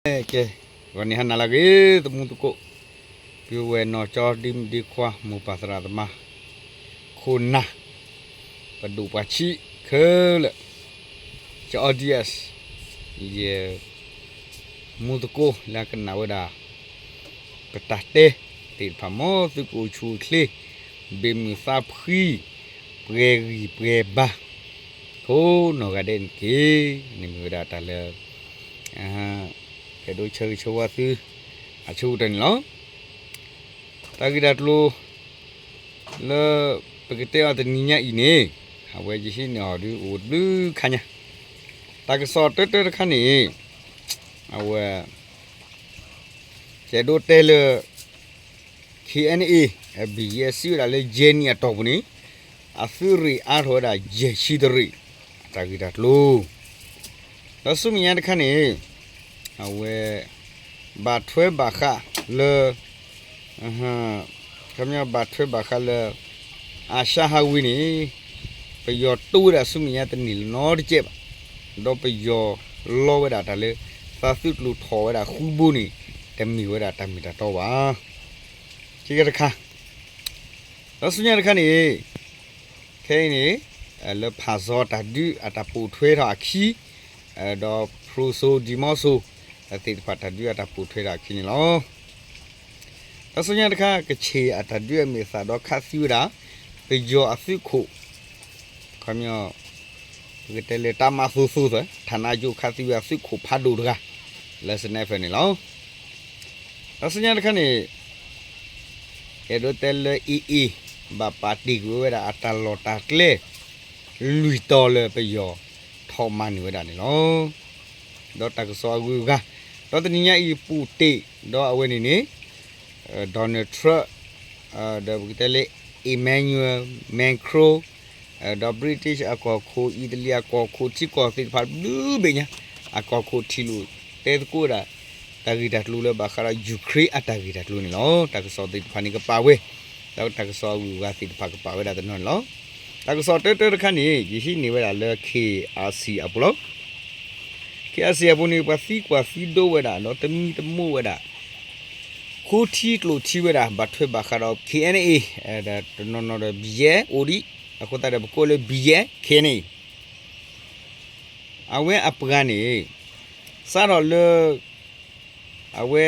ကဲ, ဂီၤနံၤဟါနၤလၢအဂ့ၤ သမူသကိး, ပုၢ်ဝဲၢ်နီၢ်ကၠီ ဒ့မုၣ်ဒ့ခွါ မိၢ်ပၢ်သရၣ်သမါ ခိၣ်နၢ်, ပဒိၣ်ပှၤဆံးခဲလၢာ်, ကၠီ audience, ယ မူသကိးလၢအကနၣ်ဝဲဒၣ် ပတၢ်တဲသ့ၣ်တဖၣ် မ်သုကအိၣ်ဆူၣ်အိၣ်ချ့, ဘၣ်မုာ်သးဖှံ, ပှဲၤဂံၢ်ပှဲၤဘါ ကိးနီၢ်ဂၤဒဲးန့ၣ်တက့ၢ်. န့ၣ်မ့ၢ်ဝဲဒၣ်တၢ်လၢ အဲၣ်ဒိးဆၢဂ့ၤဆၢဝါသု အဆိကတၢၢ်န့ၣ်လီၤ. တၢ်ဂ့ၢ်တၢ်ကျိၤ လၢပကတဲအီၤတနံၤညါအံၤန့ၣ်, အဝဲယဟံးန့ၢ်အီၤဒုးအိၣ်တဘျုးခါညါ, တၢ်ကစီၣ်တၢတၢတခါန့ၣ်, အဝဲ ယအဲၣ်ဒိးတဲလၢ KNA ဘံၣ်ယဲၢ် စံးဝဲဒၣ်လၢ ယဲၢ်နံၣ်အတီၢ်ပူၤန့ၣ် အသုးရ့ၣ်အါထီၣ်ဝဲဒၣ် ယဲၢ်ဆံတရ့ၣ် အတၢ်ဂ့ၢ်တၢ်ကျိၤ, ဒီးဆူမဲာ်ညါတခါန့ၣ် အဝဲ ဘၣ်ထွဲဘၣ်ဃးလၢ ခီပညီဘၣ်ထွဲဘၣ်ဃးလၢ အၤၡါဟးဝ့ၤန့ၣ် ပယီၤတိဝဲဒၣ်ဆူမဲာ်ညါတန့ၢ်လၢၤနီတစဲးဘၣ်, ဒီးပယီၤလီဝဲဒၣ်တၢ်လၢ သးသုးကျိၤထီၣ်ဝဲဒၣ်ဃုဘိန့ၣ် တမ့ၢ်ဝဲဒၣ်တၢ်မ့ၢ်တၢ်တီဘၣ်. ခံခါတခါ, ဒီးဆူညါတခါန့ၣ် ခဲအံၤန့ၣ် လၢဖၣ်စီၤတၢ်ဒုးအတၢ်ပိာ်ထွဲထီၣ်အခံ ဒီးဖရူစိၤဒံၤမီစိၤ သ့ၣ်တဖၣ်တၢ်ဒုးအတၢ်ပိာ်ထွဲထီၣ်အခံန့ၣ်လီၤ. ဒီးဆူညါတခါ ကချ့ၣ်အတၢ်ဒုးအမဲာ်သၣ်ဒီးခးသံဝဲဒၣ် ပယီၤအသုးခိၣ် ခီပညီ ပကတဲလၢတၢ်မၤသိသိသၢ ဌာနချုပ် ခးသံဝဲအသုးခိၣ်ဖးဒိၣ်တဂၤ လၢ sniper န့ၣ်လီၤ. ဒီးဆူညါတခါန့ၣ် အဲၣ်ဒိးတဲလၢ AA ဘၣ်ပာ်တ့ၢ်ကွံာ်ဝဲဒၣ်အတၢ်လီၢ်တၢ်ကျဲ လွံၢ်တီၤလၢပယီၤထီၣ်မၤန့ၢ်ဝဲဒၣ်န့ၣ်လီၤ. ဒီးတၢ်ကစီၣ်အဂုၤအဂၤ, ဒီးတနံၤညါအံၤ ပူၣ်တ့ၣ် ဒီးအဝဲန့ၣ်န့ၣ် Donald Trump ဒီးပကတဲလၢ Emmanuel Macron ဒီး British အကီၢ်ခိၣ် အံၣ်တလံၤအကီၢ်ခိၣ် ထံကီၢ်သ့ၣ်တဖၣ်ဘျုးဘ့ၣ်ညါ အကီၢ်ခိၣ်ထံၣ်လိာ်တဲသကိးဝဲဒၣ် တၢ်ဂ့ၢ်တၢ်ကျိၤလၢဘၣ်ဃးဒီး Ukraine အတၢ်ဂ့ၢ်တၢ်ကျိၤန့ၣ်လီၤ. တၢ်ကစီၣ်သ့ၣ်တဖၣ်န့ၣ်ကပာ်ဝဲ, ဒီးတၢ်ကစီၣ်အဂုၤအဂၤသ့ၣ်တဖၣ်ကပာ်ဝဲဒၣ်တနီၤန့ၣ်လီၤ. တၢ်ကစီၣ်တၢတၢတခါန့ၣ် ယဟံးန့ၢ်ဝဲဒၣ်လၢ KRC အပူၤလီၤ. KRC အပူၤန့ၣ် ပှၤသံကွၢ်သံဒိးဝဲဒၣ် ဒီးသမံသမိးဝဲဒၣ် ဃိထံကျိၣ်ထံဝဲဒၣ် ဘၣ်ထွဲဘၣ်ဃးဒီး KNA ဒီးတနီၤနီၤဒီး ဘံၣ်ယဲၢ် အိၣ်ဒံး, အဃိသတးဒီး ပကိးလၢ ဘံၣ်ယဲၢ် KNA အဝဲအပှၤန့ၣ် စးထီၣ်လၢ အဝဲ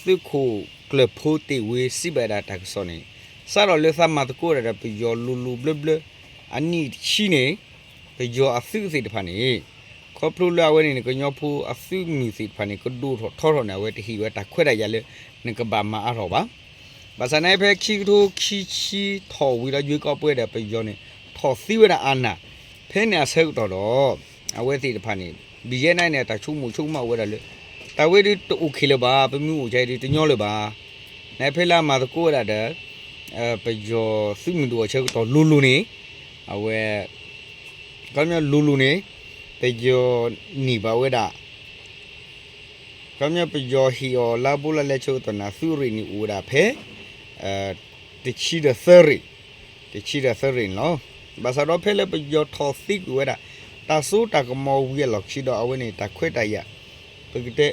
သုးခိၣ်ကျၢၢ်ဖိတ့ၢ်ဝ့ စံးဘၣ်ဒၣ်တၢ်ကစီၣ်န့ၣ်, စးထီၣ်လၢသးမၤသကိးဒၣ်ဒီးပယီၤလိၤလိၤဘျၢဘျၢ အနံၣ်တဆံန့ၣ်, ပယီၤအသုးသ့ၣ်တဖၣ်န့ၣ်, ခီဖျိလၢအဝဲန့ၣ်န့ၣ် ကညီဖိအသုးမုၢ်သ့ၣ်တဖၣ်န့ၣ် ကဒိၣ်ထီၣ်ထီထီၣ်န့ၣ် အဝဲတဟ့ၣ်ဝဲတၢ်ခွဲးတၢ်ယာ်လၢ နကဘၣ်မၤအါထီၣ်ဘၣ်. ဘၣ်ဆၣ်န့ၣ်ဖဲခံကထိခံဆံထီၣ်ဝံၤဒီး ရွေးကောက်ပွဲဒီး ပယီၤန့ၣ် ထီၣ်သံဝဲဒၣ်အနၢ်, ဖဲန့ၣ်အဆၢကတီၢ်ဒီး အဝဲသ့ၣ်တဖၣ်န့ၣ် ဘံၣ်ယဲၢ်န့ၣ်န့ၣ် အတၢ်ဆိကမိၣ်ဆိကမးအိၣ်ဝဲဒၣ်လၢ တၢ်ဝဲဒုးတအိၣ်ခ့လၢၤဘၣ်, ပမ့ၢ်အိၣ်ကဒုးတညီလၢၤဘၣ်. န့ၣ်ဖဲလၢအမၤသကိးဝဲဒၣ်ဒီး ပယီၤသုးမုၢ်ဒိၣ်အဆၢကတီၢ်လိၤလိၤန့ၣ်, အဝဲ ခီပညီလိၤလိၤန့ၣ် ပယီၤန့ၢ်ဘၣ်ဝဲဒၣ် ခီပညီပယီၤဟ့ၣ်အီၤလါဘိလါလဲဆၢကတီၢ်န့ၣ် အသုးရ့ၣ်န့ၣ်အိၣ်ဝဲဒၣ်ဖဲ တဆံဒီးသၢရ့ၣ်, တဆံဒီးသၢရ့ၣ်န့ၣ်လီၤ. ဘၣ်ဆၣ်ဒီးဖဲလၢပယီၤထီၣ်သံကွံာ်ဝဲဒၣ် တၢ်စိတၢ်ကမီၤဝံၤအလီၢ်ခံဒီး အဝဲန့ၣ်တၢ်ခွဲးတၢ်ယာ် ပကတဲ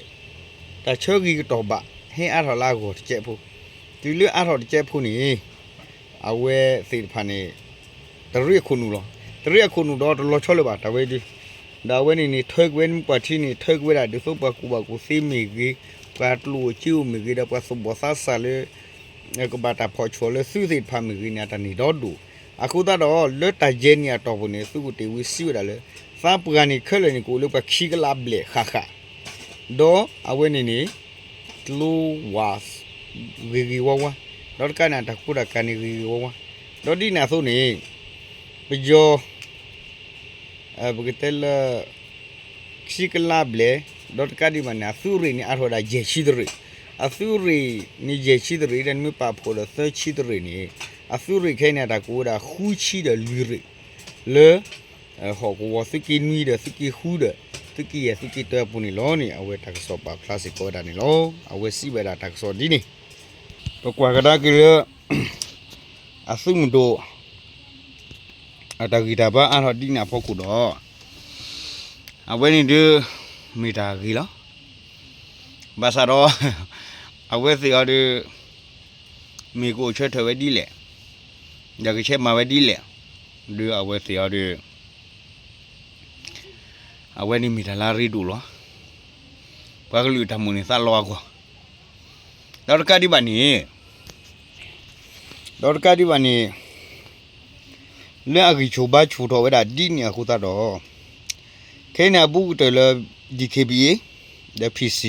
တၢ်ဆၢဂ့ၤကတီၢ်ဘၣ် ဟဲအါထီၣ်လၢအဂီၢ်တစဲးဖိ, တုၤလၢအါထီၣ်တစဲးဖိန့ၣ် အဝဲသ့ၣ်တဖၣ်န့ၣ် တရံးအခိၣ်နူာ်လီၤ. တရံးအခိၣ်နူာ်ဒီးတလီၤဆီလၢၤဘၣ် တၢ်ဝဲဒုး, ဒီးအဝဲန့ၣ်န့ၣ် ထၢက့ၤဝဲမ့ၢ်ပှၤထံန့ၣ် ထၢက့ၤဝဲဒၣ်ဒ်သိးပှၤကူၣ်ဘၣ်ကူၣ်သ့မ့ၢ်ဂ့ၤ, ပှၤကျိၣ်ဧိၤစ့ဧိၤမ့ၢ်ဂ့ၤ ဒီးပှၤသူၣ်ဘီၣ်သးစၢ်လၢ ကဘၣ်တၢ်ဖီၣ်ဆူၣ်လၢသုးသ့ၣ်တဖၣ်မ့ၢ်ဂ့ၤန့ၣ် အတၢ်န့ၢ်ဒီဒိၣ်. အဃိသတးဒီး လၢတၢ်ယဲၢ်နံၣ်အတီၢ်ပူၤန့ၣ် သုးခိၣ်တ့ၢ်ဝ့စံးဝဲဒၣ်လၢ သးပှၢ်န့ၣ်ခဲလၢာ်န့ၣ် ကအိၣ်လၢပှၤခံကလးဘျဲၣ်ဃၣ်ဃၣ် ဒီးအဝဲန့ၣ်န့ၣ် ကျိဝး ဂ့ၤဂ့ၤဝါဝါ, ဒီးတကးန့ၣ် အတၢ်ကူတၢ်ကၤန့ၣ်ဂ့ၤဂ့ၤဝါဝါ, ဒီးဒ်န့ၣ်အသိးန့ၣ် ပယီၤ ပကတဲလၢ ခံကလးဘျဲၣ်, ဒီးတကးဒံးဘၣ်န့ၣ် အသုးရ့ၣ်န့ၣ် အါထီၣ်ဝဲဒၣ်ယဲၢ်ဆံတရ့ၣ်, အသုးရ့ၣ်န့ၣ် ယဲၢ်ဆံတရ့ၣ်ဒီး နမ့ၢ်ပာ်ဖှိၣ်ဒီးသၢဆံတရ့ၣ်န့ၣ် အသုးရ့ၣ်ခဲအံၤန့ၣ် အတၢ်ကိးဝဲဒၣ်ဃုဆံဒီးလွံၢ်ရ့ၣ် လၢ ဟီၣ်ကဝီၤသုးက့နွံဒီးသုးက့ဃုဒီး သုးက့ယဲၢ်သုးက့တၢအပူၤန့ၣ်လီၤန့ၣ် အဝဲတၢ်ကစီၣ်ပာ်ဖျါစ့ၢ်ကီးဝဲဒၣ်န့ၣ်လီၤ. အဝဲစံးဝဲဒၣ်တၢ်ကစီၣ်ဒ်န့ၣ် ပကွၢ်ကဒါက့ၤလၢ အသုးမုၢ်ဒိၣ် အတၢ်ဂံၢ်တၢ်ဘါအါထီၣ်ဒ်န့ၣ်အဖီခိၣ်ဒီး အဝဲန့ၣ်ဒုး မ့ၢ်တၢ်ဂ့ၤလီၤ. ဘၣ်ဆၣ်ဒီး အဝဲသ့ၣ်အီၤဒီး မ့ၢ်ကအိၣ်ဆၢထၢၣ်ဝဲဒ်လဲၣ်, ဒီးကဆဲးမၤဝဲဒ်လဲၣ်, ဒီးအဝဲသ့ၣ်အီၤဒီး အဝဲန့ၣ်မ့ၢ်တၢ်လၢအရ့ဒိၣ်လီၤ. ပှၤကလုာ်အတၢ်မိၣ်န့ၢ်သးလီအဂီၢ်, ဒီးတကးဒံးဘၣ်န့ၣ် ဒီးတကးဒံးဘၣ်န့ၣ် လၢအဂံၢ်ဆူၣ်ဘါဆူၣ်ထီၣ်ဝဲဒၣ်ဒ်န့ၣ်အဃိသတးဒီး ခဲအံၤန့ၣ်အဘူးကတၢၢ်လၢ DKBA ဒီး PC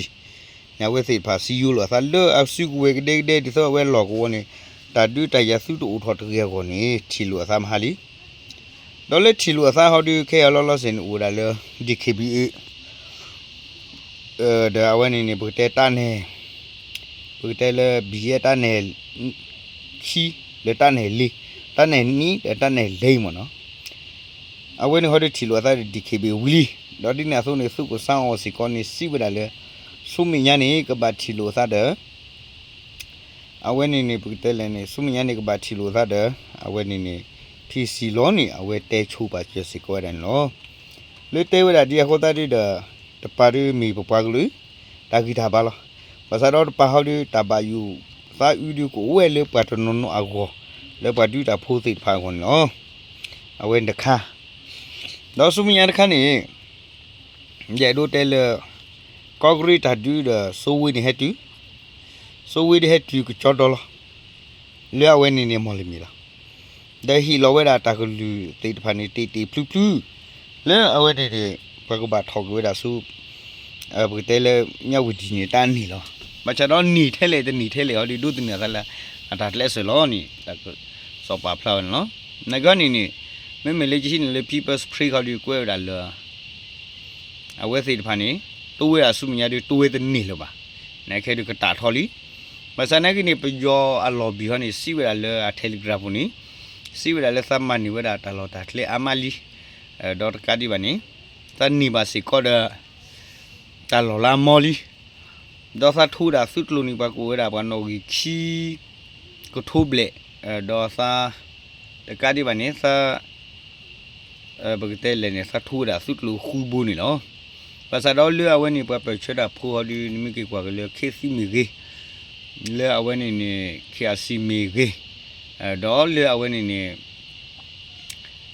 န့ၣ် အဝဲသ့ၣ်တဖၣ်စံယိၤလိာ်အသးလၢအစုကဝဲၤကဒဲကဒဲ ဒ်သိးအဝဲလီၢ်ကဝီၤန့ၣ် တၢ်ဒုးတၢ်ယၤသုတအိၣ်ထီၣ်တဂ့ၤအဂီၢ်န့ၣ် ထံၣ်လိာ်အသးမဟါလံ. ဒီးလၢထံၣ်လိာ်အသးဟီဒီး ခဲအံၤလီၤလီၤဆဲးန့ၣ် အိၣ်ဝဲဒၣ်လၢ DKBA ဒီးအဝဲန့ၣ်န့ၣ် ပကတဲတၢ်နဲၣ် ပကတဲလၢ ဘံၣ်ယဲၢ် တၢ်နဲၣ် ခံ လၢတၢ်နဲၣ်လံ တၢ်နဲၣ်နံၤဒီးတၢ်နဲၣ်လံမ့ၢ်နီၤ. အဝဲန့ၣ်ဟီဒီးထံၣ်လိာ်အသးဒီး DKBA ဝံၤလံ. ဒီးဒ်န့ၣ်အသိးန့ၣ် သုးခိၣ်စၣ်အီၣ်စ့ၢ်ကီးန့ၣ် စံးဝဲဒၣ်လၢ ဆူမဲာ်ညါန့ၣ် ကဘၣ်ထံၣ်လိာ်အသးဒီး အဝဲန့ၣ်န့ၣ် ပကတဲလဲၣ်န့ၣ် ဆူမဲာ်ညါန့ၣ် ကဘၣ်ထံၣ်လိာ်အသးဒီး အဝဲန့ၣ်န့ၣ် PC လီၤန့ၣ် အဝဲတဲဆိပာ်စၢၤစ့ၢ်ကီးဝဲဒၣ်န့ၣ်လီၤ. လၢတဲဝဲဒၣ်ဒ်အဃိသတးဒီး တပၤဒီးမ့ၢ်ပပှၤကလုာ် တၢ်ဂံၢ်တၢ်ဘါလီၤ. ဘၣ်ဆၣ်ဒီးတပၤဟီဒီး တၢ်ဘၣ်ယိၣ်သးအုးဒီးကအိၣ်ဝဲလၢပှၤတနီၤနီၤအဂီၢ် လၢပှၤဒုးတၢ်ဖိသ့ၣ်တဖၣ်အဂီၢ်န့ၣ်လီၤ. အဝဲန့ၣ်တခါ ဒီးဆူမဲာ်ညါတခါန့ၣ် ယအဲၣ်ဒိးတဲလၢ ကီၢ်ကရ့ၣ်တၢ်ဒုးဒီး စိဝ့န့ၣ်ဟဲတုၤ စိဝ့ဒီးဟဲတုၤကကၠီဒီလီၤ. လၢအဝဲန့ၣ်န့ၣ် မီၢ်လမံၤလီၤ. ဒီးဟ့ၣ်လီၤဝဲဒၣ်တၢ်ကလုၢ်သ့ၣ်တဖၣ်န့ၣ် တ့ၢ်တ့ၢ်ဖျုဖျု လၢအဝဲန့ၣ်န့ၣ် ပှၤကဘၣ်ထီၣ်က့ၤဝဲဒၣ်ဆူ ပကတဲလၢ မြဝတီ န့ၣ် တၢ်န့ၢ်လီၤ. ဘၣ်ဆၣ်ဒီးန့ၢ်ထဲလဲၣ်တန့ၢ်ထဲလဲၣ်ဟီဒီး ဒိးသန့ၤအသးလၢ အတၢ်ကျဲးစၢးလီၤန့ၣ် တၢ်ကစီၣ်ပာ်ဖျါဝဲန့ၣ်လီၤ. နာ်က့န့ၣ်န့ၣ် မ့မ့ၢ်လၢယဟံးန့ၢ်လၢ People's Spring ခီဒီးကွဲးဝဲဒၣ်လၢ အဝဲသ့ၣ်တဖၣ်န့ၣ် တိဝဲဒၣ်ဆူမဲာ်ညါဒီး တိဝဲတန့ၢ်လၢၤဘၣ်. နခဲဒီးကတၢ်ထီလံ. ဘၣ်ဆၣ်နာ်က့န့ၣ် ပယီၤအလီၢ်ဘံၣ်ဟီန့ၣ် စံးဝဲဒၣ်လၢအ Telegram ပူၤန့ၣ် စံးဝဲဒၣ်လၢသးမၤန့ၢ်ဝဲဒၣ်တၢ်လီၢ်တၢ်ကျဲအါမးလံ. ဒီးတကးဒံးဘၣ်န့ၣ် သးန့ၢ်ဘၣ်စ့ၢ်ကီးဒီး တၢ်လီၢ်လၢအမီလံ. ဒီးသးထိဝဲဒၣ်သုးကျိၤန့ၣ် ပှၤကအိၣ်ဝဲဒၣ်ပှၤနီၣ်ဂံၢ်ခံ ကထိဘျဲၣ်, ဒီးသး တကးဒံးဘၣ်န့ၣ် သး ပကတဲလဲၣ်န့ၣ် သးထိဝဲဒၣ်သုးကျိၤဃုဘိန့ၣ်လီၤ. ဘၣ်ဆၣ်ဒီးလၢအဝဲန့ၣ် ပှၤပၢၢ်ဆၢတၢ်ဖိဟီဒီး နမ့ၢ်က့ၤကွၢ်က့ၤလၢ ခေတ်သစ် မ့ၢ်ဂ့ၤ, လၢအဝဲန့ၣ်န့ၣ် KIC မ့ၢ်ဂ့ၤ, ဒီးလၢအဝဲန့ၣ်န့ၣ်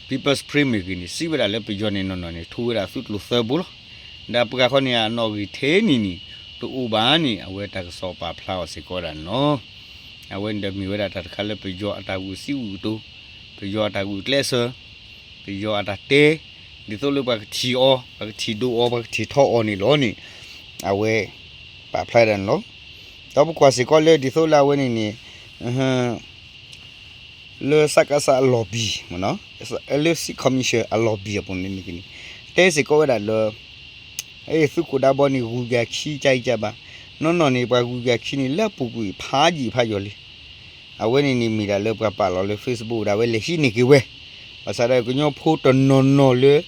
People's Spring မ့ၢ်ဂ့ၤန့ၣ် စံးဝဲဒၣ်လၢပယီၤန့ၣ်နီၢ်နီၢ်န့ၣ် ထိဝဲဒၣ်သုးကျိၤသၢဘိလီၤ. ဒီးပှၤခီန့ၣ် အနီၣ်ဂံၢ်ထဲန့ၣ်န့ၣ် တအိၣ်ဘၣ်န့ၣ် အဝဲတၢ်ကစီၣ်ပာ်ဖျါအီၤစ့ၢ်ကီးဝဲဒၣ်န့ၣ်လီၤ. အဝဲန့ၣ်ဒီးမ့ၢ်ဝဲဒၣ်တၢ်တခါလၢပယီၤအတၢ်ဂုာ်စံးဂုာ်ကတိၤ, ပယီၤအတၢ်ဂုာ်ကျဲးစၢး, ပယီၤအတၢ်တဲ, ဒ်သိးလၢပှၤကထံၣ်အီၤ, ပှၤကထံၣ်ဒိးအီၤ, ပှၤကထံၣ်ထီအီၤန့ၣ်လီၤန့ၣ် အဝဲ ပာ်ဖျါဒၣ်န့ၣ်လီၤ. ဒီးပကွၢ်စ့ၢ်ကီးလၢဒ်သိးလၢအဝဲန့ၣ်န့ၣ် လၢ စကစ အလီၢ်ဘံၣ် လၢ State Commission အလီၢ်ဘံၣ်အပူၤန့ၣ်န့ၣ် တဲစ့ၢ်ကီးဝဲဒၣ်လၢ သုးခိၣ်ဒါဘီန့ၣ် ဂုၤကၤခံ ကၢအံၤကၢဘၣ်, နီၢ်နီၢ်န့ၣ် ပှၤဂုၤကၤခံန့ၣ် လၢအပူၤကွံာ်ဖးယံာ်ဖးယီၤလံ. အဝဲန့ၣ်န့ၣ် မ့ၢ်ဒၣ်လၢပှၤပာ်လီၤလၢ Facebook ဒၣ်ဝဲလဲၤဟံးန့ၢ်က့ၤဝဲ, ဘၣ်ဆၣ်ဒီးကညီဖိတနီၤနီၤလၢ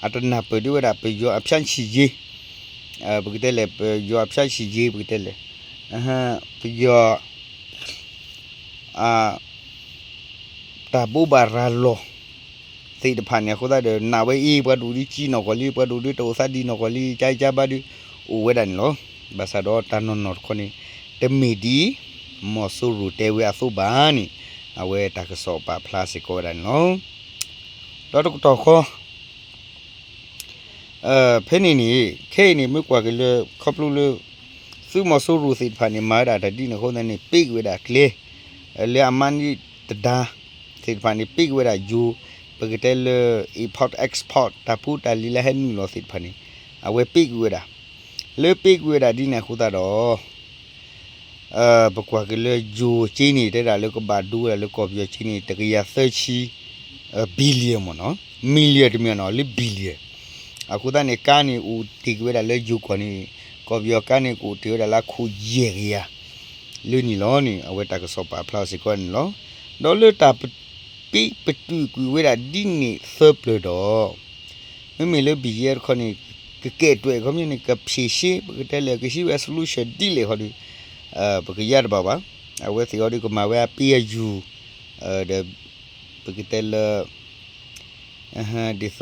အတနၢ်ပၢၢ်ဒံးဝဲဒၣ် ပယီၤအဖၠၣ်ဆံၣ်ယ့ၤ ပကတဲလဲၣ် ပယီၤအဖၠၣ်ဆံၣ်ယ့ၤ ပကတဲလဲၣ် ပယီၤ အ တၢ်ဘိးဘၣ်ရၤလီၤ သ့ၣ်တဖၣ်န့ၣ် အဃိသတးဒီး နာ်ဝဲအံၤ ပှၤဒိၣ်ဒုးကံနီၢ်ကီၢ်လံ, ပှၤဒိၣ်ဒုးတအိၣ်သးဒံးနီၢ်ကီၢ်လံ, ကၢအံၤကၢဘၣ်ဒုး အိၣ်ဝဲဒၣ်န့ၣ်လီၤ. ဘၣ်ဆၣ်ဒီးတၢ်နီၢ်နီၢ်တခီန့ၣ် တမ့ၢ်ဒ် မီၢ်စိရိၤတဲဝဲအသိးဘၣ်န့ၣ် အဝဲတၢ်ကစီၣ်ပာ်ဖျါစ့ၢ်ကီးဝဲဒၣ်န့ၣ်လီၤ. ဒီးတကတီၢ်ဃီ ဖဲန့ၣ်န့ၣ် ခဲအံၤန့ၣ် မ့ၢ်ကွၢ်က့ၤလၢ ခီဖျိလၢ သုးမီၤစိရိၤသ့ၣ်တဖၣ်န့ၣ် မၤဝဲဒၣ်တၢ်ဒ်န့ၣ်အဃိသတးန့ၣ် ပ့းက့ၤဝဲဒၣ်ကျဲ လၢအမါန့ၢ်တဒါ သ့ၣ်တဖၣ်န့ၣ် ပ့းက့ၤဝဲဒၣ်ယိၤ ပကတဲလၢ import export တၢ်ဖိတၢ်လံၤလၢဟဲနုာ်လီၤသ့ၣ်တဖၣ်န့ၣ် အဝဲပ့းက့ၤဝဲဒၣ် လၢပ့းက့ၤဝဲဒၣ်ဒ်န့ၣ်အဃိသတးဒီး ပကွၢ်က့ၤလၢယိၤက့န့ၣ် တဲဒၣ်လၢကဘၣ်ဒိဝဲဒၣ်လၢကီၢ်ပယီၤက့န့ၣ် တကယၤသၢဆံ billion မ့ၢ်နီၤ million တမ့ၢ်နီၤ လၢ billion အဃိသတးန့ၣ် ကါန့ၣ်အိၣ်တ့ၢ်က့ၤဝဲဒၣ်လၢယိၤကီၢ်န့ၣ် ကီၢ်ပယီၤကါန့ၣ် ကအိၣ်တ့ၢ်ဝဲဒၣ်လၢအခိၣ်ယဲၢ်ကယၤ လၢန့ၣ်လီၤန့ၣ် အဝဲတၢ်ကစီၣ်ပာ်ဖျါစ့ၢ်ကီးန့ၣ်လီၤ. ဒီးလၢတၢ်ပ ပ့းပတုာ်ကွံာ်ဝဲဒၣ်ဒ်န့ၣ်သၢပျၢၤဒီး မ့မ့ၢ်လၢ ဘံၣ်ယဲၢ် တခီန့ၣ် ကကဲးတွဲးခီပညီန့ၣ် ကဖြေရှင်း ပကတဲလဲၣ် ကဟံးဝဲ solution ဒ်လဲၣ်ဃီဒီး ပကယါတဘၣ်ဘၣ်. အဝဲသ့ၣ်အီၤဒီးကမၤဝဲအပ့အယူၤ ဒီး ပကတဲလၢ ဒ်သိး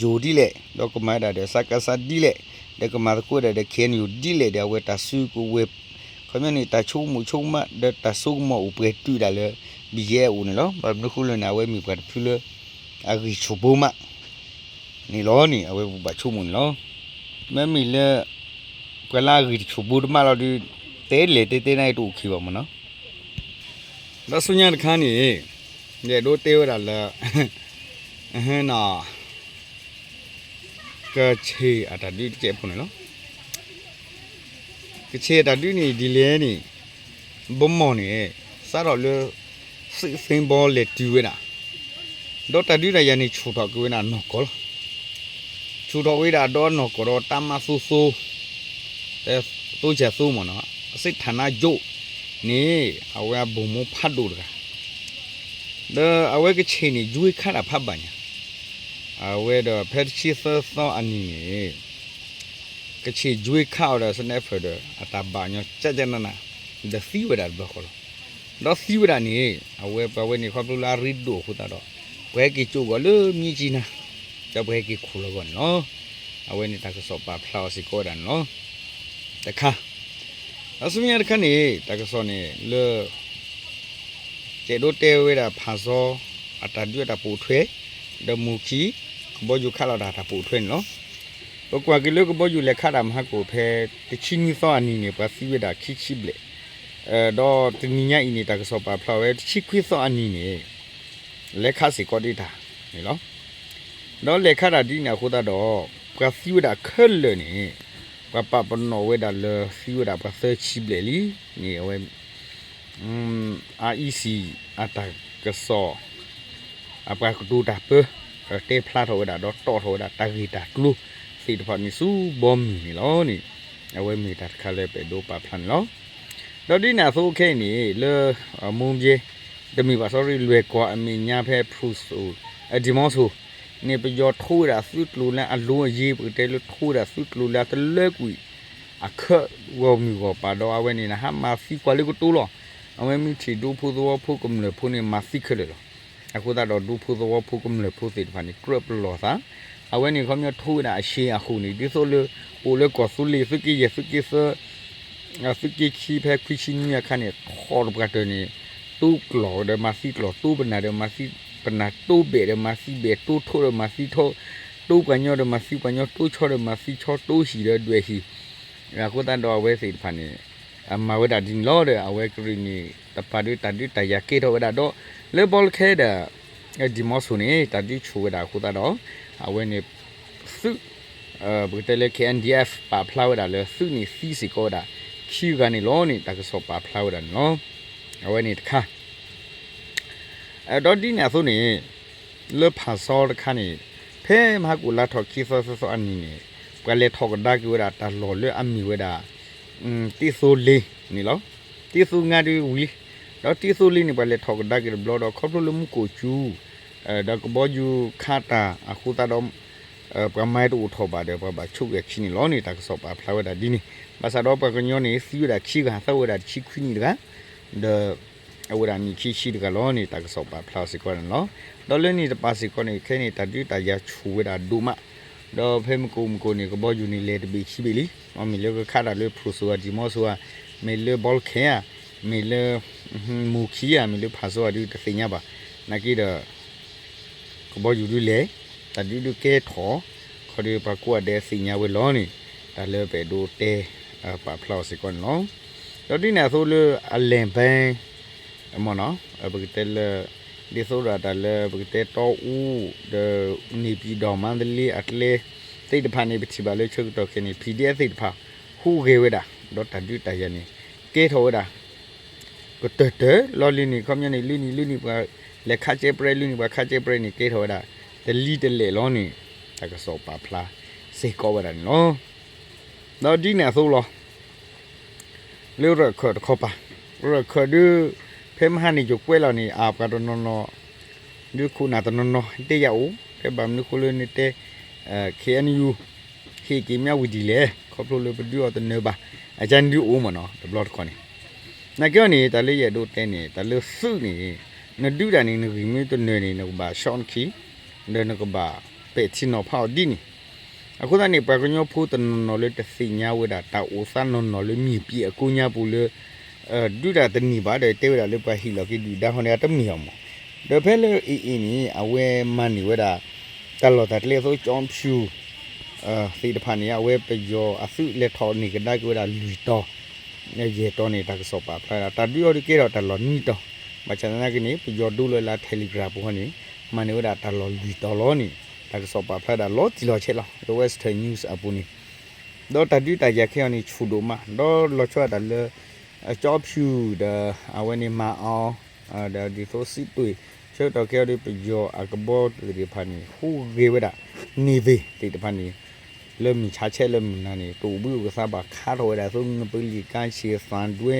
ယိၤဒ်လဲၣ် ဒီးကမၤဝဲဒၣ်ဒီး စကစ ဒ်လဲၣ် ဒီးကမၤသကိးဝဲဒၣ်ဒီး ခ့ၣ်အဲၣ်ယူၣ် ဒ်လဲၣ်ဒီး အဝဲတၢ်စုကဝဲၤ, ခီပညီန့ၣ် တၢ်ဆိကမိၣ်ဆိကမး ဒီးတၢ်စိကမီၤအိၣ်ပှဲၤတုၤဒၣ်လၢ ဘံယဲၢ်အိၣ်န့ၣ်လီၤ. ဘၣ်မနုၤဃိလဲၣ်န့ၣ် အဝဲမ့ၢ်ပှၤတဖုလၢ အဂံၢ်ဆူၣ်ဘိမး န့ၣ်လီၤန့ၣ် အဝဲပဘၣ်ဆိကမိၣ်န့ၣ်လီၤ. မ့မ့ၢ်လၢ ပှၤလၢအဂံၢ်တဆူၣ်ဘိတမးလီၤဒီး တဲလဲၣ်တဲတဲန့ၣ် တအိၣ်ခံဘၣ်မ့ၢ်နီၤ. ဒီးဆူညါတခါန့ၣ် ယအဲၣ်ဒိးတဲဝဲဒၣ်လၢ ကခ့ၣ်အတၢ်ဒုးတကဲးဖိန့ၣ်လီၤ. ကခ့ၣ်အတၢ်ဒုးန့ၣ် ဒ်လဲၣ်န့ၣ် ဘီမီၢ်န့ၣ် စးထီၣ်လၢ သုးသ့ဘီလဲၤတုၤဝဲဒၣ်, ဒီးတၢ်ဒုးတၢ်ယၤန့ၣ် ဆူၣ်ထီၣ်က့ၤဝဲဒၣ်နီၢ်ကီၢ်လီၤ. ဆူၣ်ထီၣ်ဝဲဒၣ်ဒီးနီၢ်ကီၢ်ဒီးတၢ်မၤသူသူ သိဆၢသိမ့ၢ်နီၤ စ့းထၣ်နါယိန့ၣ် အဝဲအဘိၣ်မိၢ်ဖးဒိၣ်တဂၤ ဒီးအဝဲကခ့ၣ်န့ၣ် ယွ့ခါတၢ်ဖးဘၣ်ညါ, အဝဲဒီးဖဲတဆံသၢသီအနံၤန့ၣ် ကခ့ၣ်ယွ့ခါအီၤဒီး sniper ဒီး အတၢ်ဘၣ်ညီကၠၢ်ကၠၢ်နးနး ဒီးသံဝဲဒၣ်တဘျီဃီလီၤ. ဒီးသံဝဲဒၣ်န့ၣ် အဝဲပှၤဝဲန့ၣ်ခီဖျိလၢအရ့ဒိၣ်အဃိသတးဒီး ပှၤဟဲက့ၤကၠိၣ်ဂီၤလၢမံကၠံနၤ ဒီးပှၤဟဲက့ၤခိၣ်လီၤဂီၤန့ၣ်လီၤ. အဝဲန့ၣ်တၢ်ကစီၣ်ပာ်ဖျါအီၤစ့ၢ်ကီးဝဲဒၣ်န့ၣ်လီၤ. တခါ ဒီးဆူညါတခါန့ၣ် တၢ်ကစီၣ်န့ၣ်လၢ ယအဲၣ်ဒိးတဲဝဲဒၣ်ဖၣ်စီ အတၢ်ဒုးအတၢ်ပိာ်ထွဲ ဒီးမူၤခံ ကဘီယူၤခးလီၤတၢ်တၢ်ပိာ်ထွဲန့ၣ်လီၤ. ပကွၢ်က့ၤလၢကဘီယူၤလဲၤခးတၢ်မဟါကိၣ် ဖဲတဆံနွံသီအနံၤန့ၣ် ပှၤသံဝဲဒၣ်ခံဆံဘျဲၣ်, ဒီးတနံၤညါအံၤန့ၣ် တၢ်ကစီၣ်ပာ်ဖျါဝဲတဆံခွံသီအနံၤန့ၣ် လဲၤခးစ့ၢ်ကီးဒံးတၢ်န့ၣ်လီၤ. ဒီးလဲၤခးတၢ်ဒ်န့ၣ်အဃိသတးဒီး ပှၤသံဝဲဒၣ်ခဲလၢာ်န့ၣ် ပှၤပာ်ပနီၣ်ဝဲဒၣ်လၢသံဝဲဒၣ်ပှၤသၢဆံဘျဲၣ်လံန့ၣ် အဝဲ IEC အတၢ်ကစီၣ် အပှၤကတိၤတၢ်ပၢ တဲဖျါထီၣ်ဝဲဒၣ် ဒီးတီၣ်ထီၣ်ဝဲဒၣ်တၢ်ဂ့ၢ်တၢ်ကျိၤသ့ၣ်တဖၣ်န့ၣ် ဆူဘီမုၢ်န့ၣ်လီၤန့ၣ် အဝဲမ့ၢ်တၢ်တခါလၢပအဲၣ်ဒိးပာ်ဖျါန့ၣ်လီၤ. ဒီးဒ်န့ၣ်အသိးခဲအံၤန့ၣ် လၢ မိၢ်ဘျဲ တမ့ၢ်ဘၣ် sorry လွဲၢ်ကီၢ်အမဲာ်ညါဖဲ ဖရူၣ်စိ ဒံၣ်မီစိ န့ၣ် ပယီၤထိဝဲဒၣ်သုးကျိၤလၢအလိၤအယ့ၤ ပကတဲလၢထိဝဲဒၣ်သုးကျိၤလၢအတလၢကွံာ် အခၢးဂီၢ်မုၢ်ဂီၢ်ပၤဒီး အဝဲန့ၣ် နဟးမၤသံကွၢ်လၢကတိၤလီၤ. အဝဲမ့ၢ်ထံၣ်ဒူဖိသဝီဖိကမျၢၢ်ဖိန့ၣ် မၤသံခဲလၢာ်လီၤ. အဃိသတးဒီးဒူဖိသဝီဖိကမျၢၢ်ဖိသ့ၣ်တဖၣ်န့ၣ် ကြၢးပလီၢ်သး, အဝဲန့ၣ်ခီပညီထိဝဲဒၣ်အရှဲအဃိန့ၣ် ဒ်သိးလၢ အိၣ်လၢကီၢ်သူလ့ၤ သုးက့ယဲၢ် သုးက့သၢ သုးက့ခံ ဖဲခွံဆံနွံအခါန့ၣ် ထီၣ်တပှၢ်တၢၢ်န့ၣ် တိကျီၢ်ဒီးမၤသံကျီၢ် တိပနၢ်ဒီးမၤသံပနၢ် တိဘဲၣ်ဒီးမၤသံဘဲၣ် တိထိဒီးမၤသံထိ တိပှၤညီဒီးမၤသံပှၤညီ တိဆီဒီးမၤသံဆီ တိဟံၣ်ဒီးဒွဲၣ်ဟံၣ် အဃိသတးဒီးအဝဲသ့ၣ်တဖၣ်န့ၣ် မၤဝဲဒၣ်ဒ်န့ၣ်လီၤဒီး အဝဲကရ့ၣ်နံၣ်တပၤဒီးတၢ်ဒုးတၢ်ယၤကဲထီၣ်ဝဲဒၣ်ဒီး လၢဘီလၢခဲဒီး ဒံၣ်မီစိၤန့ၣ် တၢ်ဒုးဆူၣ်ဝဲဒၣ်အဃိသတးဒီး အဝဲန့ၣ် သုး ပကတဲလၢ KNDF ပာ်ဖျါဝဲဒၣ်လၢသုးန့ၣ်သံစ့ၢ်ကီးဝဲဒၣ် ခံဂၤန့ၣ်လီၤန့ၣ် တၢ်ကစီၣ်ပာ်ဖျါဝဲဒၣ်န့ၣ်လီၤ. အဝဲန့ၣ်တခါ ဒီးဒ်န့ၣ်အသိးန့ၣ် လၢဖၣ်စီတခါန့ၣ် ဖဲမဟါကိၣ်လါထီၣ်ခံသီသၢသီအနံၤန့ၣ် ပှၤလဲၤထီၣ်ကဒါက့ၤဝဲဒၣ်တၢ်လီၢ်လၢအမ့ၢ်ဝဲဒၣ် တ့သိလ့န့ၣ်လီၤ. တ့သိငါဒုဝံၤလံ ဒီးတ့သိလ့န့ၣ် ပှၤလဲၤထီၣ်ကဒါက့ၤတဘျီဒီး ခီဖျိလၢမူခိၣ်စူၤ ဒီးကဘီယူၤခးတၢ်အဃိသတးဒီး ပှၤမၤတအိၣ်ထီၣ်ဘၣ်ဒီး ပှၤဘၣ်ဆိၣ်ဂ့ၤအခံန့ၣ်လီၤန့ၣ် တၢ်ကစီၣ်ပာ်ဖျါဝဲဒၣ်ဒ်န့ၣ် ဘၣ်ဆၣ်ဒီးပှၤကညီန့ၣ် သံဝဲဒၣ်ခံဂၤ သံဝဲဒၣ်တဆံခွံနံၣ်တဂၤ ဒီး အဝဲဒၣ်နံၣ်ခံဆံတဂၤလီၤန့ၣ် တၢ်ကစီၣ်ပာ်ဖျါအီၤစ့ၢ်ကီးန့ၣ်လီၤ. ဒီးလၢန့ၣ်တပၤစ့ၢ်ကီးန့ၣ် ခဲအံၤန့ၣ် တၢ်ဒုးတၢ်ယၤဆူၣ်ဝဲဒၣ်ဒိၣ်မး ဒီးဖဲမုၢ်ကိၣ်မုၢ်ကိၣ်န့ၣ် ကဘီယူၤန့ၣ် လဲၤတဘ့ၣ်ခံဘ့ၣ်လံ မ့မ့ၢ်လၢကခးတၢ်လၢဖရူၣ်စိဧါ ဒံၣ်မီစိဧါ မ့ၢ်လၢဘီလၢခဲဧါ မ့ၢ်လၢ မိၢ်ခံဧါ မ့ၢ်လၢဖၣ်စီဧါဒုးတသ့ၣ်ညါဘၣ် နာ်က့ဒီး ကဘီယူၤဒုးလဲၤ တၢ်ဒုးဒုးကဲထီၣ် ခီဒီးပှၤကိးဂၤဒဲးသ့ၣ်ညါဝဲလီၤန့ၣ် တၢ်လၢပအဲၣ်ဒိးတဲ ပာ်ဖျါအီၤစ့ၢ်ကီးန့ၣ်လီၤ. ဒီးဒ်န့ၣ်အသိးလၢအလဲၣ်ဘဲ မ့ၢ်နီၤ ပကတဲလၢ ဒ်သိးဒီးတၢ်လၢပကတဲ တီအူ ဒီး န့ၣ်ပံၤဒီးမါတလ့အကျဲ သ့ၣ်တဖၣ်န့ၣ် ပထံၣ်ဘၣ်လၢဆၢကတီၢ်ခဲအံၤန့ၣ် PDF သ့ၣ်တဖၣ် ဟူးဂဲၤဝဲဒၣ် ဒီးတၢ်ဒုးတၢ်ယၤန့ၣ် ကဲထီၣ်ဝဲဒၣ် ကတၢၢ်တၢၢ်လီၤလံန့ၣ် ခီပညီန့ၣ် လၢန့ၣ်လၢန့ၣ်ပှၤလဲၤခးကဲပြဲ လၢန့ၣ်ပှၤခးကဲပြဲန့ၣ် ကဲထီၣ်ဝဲဒၣ် တလံၤတလဲၣ်လီၤန့ၣ် တၢ်ကစီၣ်ပာ်ဖျါစ့ၢ်ကီးဝဲဒၣ်န့ၣ်လီၤ. ဒီးဒ်န့ၣ်အသိးလီၤ လၢရၢၢ်ခၢၣ်တခီပၤ ရၢၢ်ခၢၣ်ဒုး ဖဲမဟါန့ၣ် ယကွဲးလီၤန့ၣ် အပှၤတနီၤနီၤ ဒုးခိၣ်နၢ်တနီၤနီၤ တဲယၤအိၣ် တဲဘၣ်မနုၤဃိလၢနတဲ KNU ဟ့ၣ်က့ၤမၠးဝံၤဒ်လဲၣ် ခီဖျိလၢပဒုးအီၤတနၢၤဘၣ် အကါန့ၣ်ဒုးအိၣ်မ့ၢ်နီၤ တဘျီတခီန့ၣ် နာ်က့အီၤန့ၣ် တၢ်လၢယအဲၣ်ဒိးတဲန့ၣ် တၢ်လၢသုးန့ၣ် နဒုးတၢ်န့ၣ် နဂံၢ်မ့ၢ်တနၢၤန့ၣ် နကဘၣ် short နခံ ဒီးနကဘၣ်ပဲာ်ထံနီၤဖးအီၤဒ်န့ၣ် အဃိသတးန့ၣ် ပှၤကညီဖိတနီၤနီၤလၢတသ့ၣ်ညါဝဲဒၣ် တၢ်အိၣ်သးနီၢ်နီၢ်လၢမ့ၢ်ပံအကိညါပူၤလၢ ဒုးတၢ်တန့ၢ်ဘၣ်ဒီး တဲဝဲဒၣ်လၢပှၤဟ့ၣ်လီၤက့ၤဒုၣ်ဒါဟီန့ၣ် အတမ့ၢ်အီၤမး. ဒီးဖဲလၢ AA န့ၣ် အဝဲမၤန့ၢ်ဝဲဒၣ် တၢ်လီၢ်တၢ်ကျဲအသိး ကၠီဖၠူၣ် သ့ၣ်တဖၣ်န့ၣ် အဝဲပယီၤအသုးလဲၤထီၣ်န့ၢ်ကဒါက့ၤဝဲဒၣ်လွံၢ်တီၤ ယဲၢ်တီၤန့ၣ် တၢ်ကစီၣ်ပာ်ဖျါဒၣ် တၢ်ဒုးအီၤဒုးကဲထီၣ်တၢ်လီၢ်နွံတီၤ, ဘၣ်ဆၣ်သနာ်က့န့ၣ် ပယီၤဒိလၢလၢ Telegram ပူၤဟီန့ၣ် မၤန့ၢ်ဝဲဒၣ်တၢ်လီၢ်လွံၢ်တီၤလီၤန့ၣ် တၢ်ကစီၣ်ပာ်ဖျါဒၣ်လီၤတံၢ်လီၤဆဲးလီၤ လၢ Western News အပူၤန့ၣ် ဒီးတၢ်ဒုးတၢ်ယၤခဲအံၤန့ၣ် ဆူၣ်ဒိၣ်မး ဒီးလီၤဆီဒၣ်တၢ်လၢ ကၠီဖၠူၣ်ဒီး အဝဲန့ၣ်မၤအီၤ ဒီးဒ်သိးစံးပ့ၤ ဆၢကတီၢ်ခဲအံၤဒီး ပယီၤအကဘီသ့ၣ်တဖၣ်န့ၣ် ဟူးဂဲၤဝဲဒၣ် န့ၢ်သ့ၣ်သ့ၣ်တဖၣ်န့ၣ် လၢမုၢ်ဆါဆဲးလၢမုၢ်နၤန့ၣ် တအိၣ်ဘှံးအိၣ်ကသါဘၣ် ခးထီၣ်ဝဲဒၣ်သိး ငပလံၤကါဆံးသးဒွဲ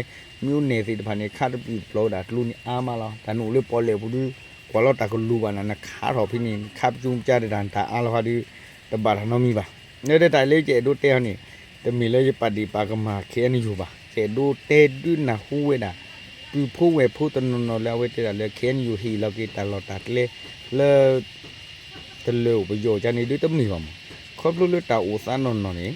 မ့ၢ်အိၣ်နဲၣ်သ့ၣ်တဖၣ်န့ၣ် ခးတပျုာ်တပျီၤဝဲဒၣ်ကျိန့ၣ်အါမးလီၤ. တၢ်နအိၣ်လၢပီၣ်လဲၣ်ပူၤဒုး ကွၢ်လီၤတၢ်ကလူၤဘၣ်နၤ နခးထီၣ်ဖဲန့ၣ် နခးပကၠိပကၠါတတၢ်နတၢ်အါလီၤဟီဒုး တဘၣ်တၢ်နီတမံၤဘၣ်. လၢတၢ်လၢယအဲၣ်ဒိးတဲအီၤန့ၣ် တမ့ၢ်လၢယပာ်ဒ့ၣ်ပာ်ကမၣ် ခ့ၣ်အဲၣ်ယူၣ်ဘၣ်. ယအဲၣ်ဒိးတဲဒုးနၢ်ဟူဝဲဒၣ် ပုၢ်ဖိဝဲၢ်ဖိတနီၤနီၤလၢအဝဲတဲဒၣ်လၢ ခ့ၣ်အဲၣ်ယူၣ် ဟ့ၣ်လီၤက့ၤတၢ်လီၢ်တၢ်ကျဲလၢ တလၢာ်အိၣ်ပယီၤကန့ၣ်ဒုးတမ့ၢ်ဘၣ်မး. ခီဖျိလၢတၢ်အိၣ်သးနီၢ်နီၢ်န့ၣ်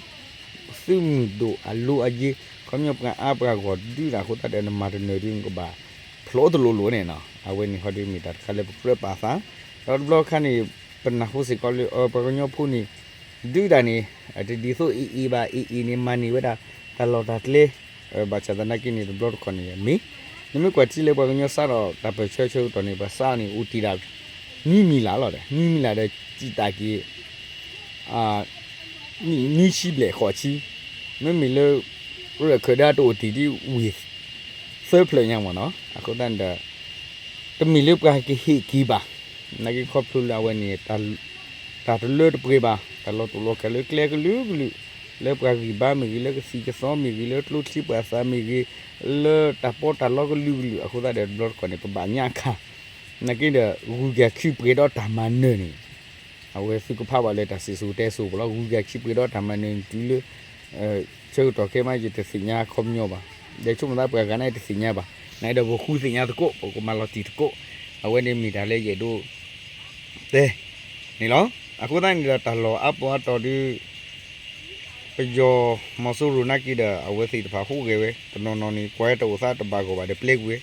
သုးမုၢ်ဒိၣ်အလိၤအယ့ ခီပညီပှၤအါပှၤဂီၢ်ဒုးတၢ်အဃိသတးဒီး နမၤတနၢၤဒုးနကဘၣ်ဖျိတလိၤလိၤန့ၣ်နီၤ. အဝဲန့ၣ်ဟီဒုးမ့ၢ်တၢ်တခါလၢပကြၢးပာ်သး ဒီးတဘျီခါန့ၣ် ပနၢ်ဟူစ့ၢ်ကီးလၢ ပှၤကညီဖိန့ၣ် ဒုးတၢ်န့ၣ် တဒ်သိး AA ဘၣ် AA န့ၣ် မၤန့ၢ်ဝဲဒၣ် တၢ်လီၢ်တၢ်ကျဲ ဘၣ်ဆၣ်သနာ်က့န့ၣ် တဘျီတခီၣ်န့ၣ်မ့ၢ် နမ့ၢ်ကွၢ်ထံလၢပှၤကညီစးထီၣ်တၢ်ပၢၢ်ဆၢဆၢကတီၢ်န့ၣ် ပှၤစးန့ၣ် အိၣ်တ့ၢ်ဒၣ် နွံမံၤလၢ်လီၤဒီး နွံမံၤလၢ်ဒီး စံးတၢ်က့ၤ နွံဆံဘျဲၣ်ဃိးဆံ မ့မ့ၢ်လၢ ရၢၢ်ခၢၣ်ဒၢတအိၣ်တ့ၢ်ဒ်ဝ့ၢ် သၢဖျၢၣ်ညါမ့ၢ်နီၤ. အဃိသတးန့ၣ်ဒီး တမ့ၢ်လၢပှၤကဟ့ၣ်က့ၤဘၣ် နာ်က့ခီဖျိလၢအဝဲန့ၣ် တၢ်တလၢတပှဲၤဘၣ် တၢ်လီၤတူာ်လီၤကာ်လၢကျဲကလုာ်ကလုာ် လၢပှၤဂံၢ်ဘါမ့ၢ်ဂ့ၤ လၢကသံၣ်ကသီမ့ၢ်ဂ့ၤ လၢကျိချံပှၤသးမ့ၢ်ဂ့ၤ လၢတၢ်ပီးတၢ်လီကလုာ်ကလုာ် အဃိသတးဒီးတဘျီတခီၣ်န့ၣ် ပဘၣ်ညါအခါ နာ်က့ဒီး ဂုၤကၤခံပှဲၤဒီးတၢ်မၤနၢၤန့ၣ် အဝဲသုကဖးဘၣ်လၢတၢ်စံၣ်စိၤတဲစိၤပူၤလီၤ. ဂုၤကၤခံပှဲၤဒီးတၢ်မၤနၢၤန့ၣ်တုၤလၢ ဆၢကတီၢ်ခဲမး ယတသ့ၣ်ညါခီပညီဘၣ်. ဒီးဆိကမိၣ်သးပှၤဂၤန့ၣ်တသ့ၣ်ညါဘၣ်. နာ်က့ဒီးပဃုသ့ၣ်ညါသကိး ပကမၤလီၤတံၢ်သကိး အဝဲန့ၣ်မ့ၢ်တၢ်လၢယအဲၣ်ဒိး တဲ န့ၣ်လီၤ. အဃိသတးန့ၣ်ဒီး တၢ်လီၢ်အါပီးအါတီၤဒုး ပယီၤမီၤစိရိၤနာ်က့ဒီး အဝဲသ့ၣ်တဖၣ်ဟူးဂဲၤဝဲ တနီၤနီၤန့ၣ် ကွၢ်တၢ်အိၣ်သးတဘၣ်ဂီၢ်ဘၣ်ဒီးပျဲကွံာ်ဝဲ,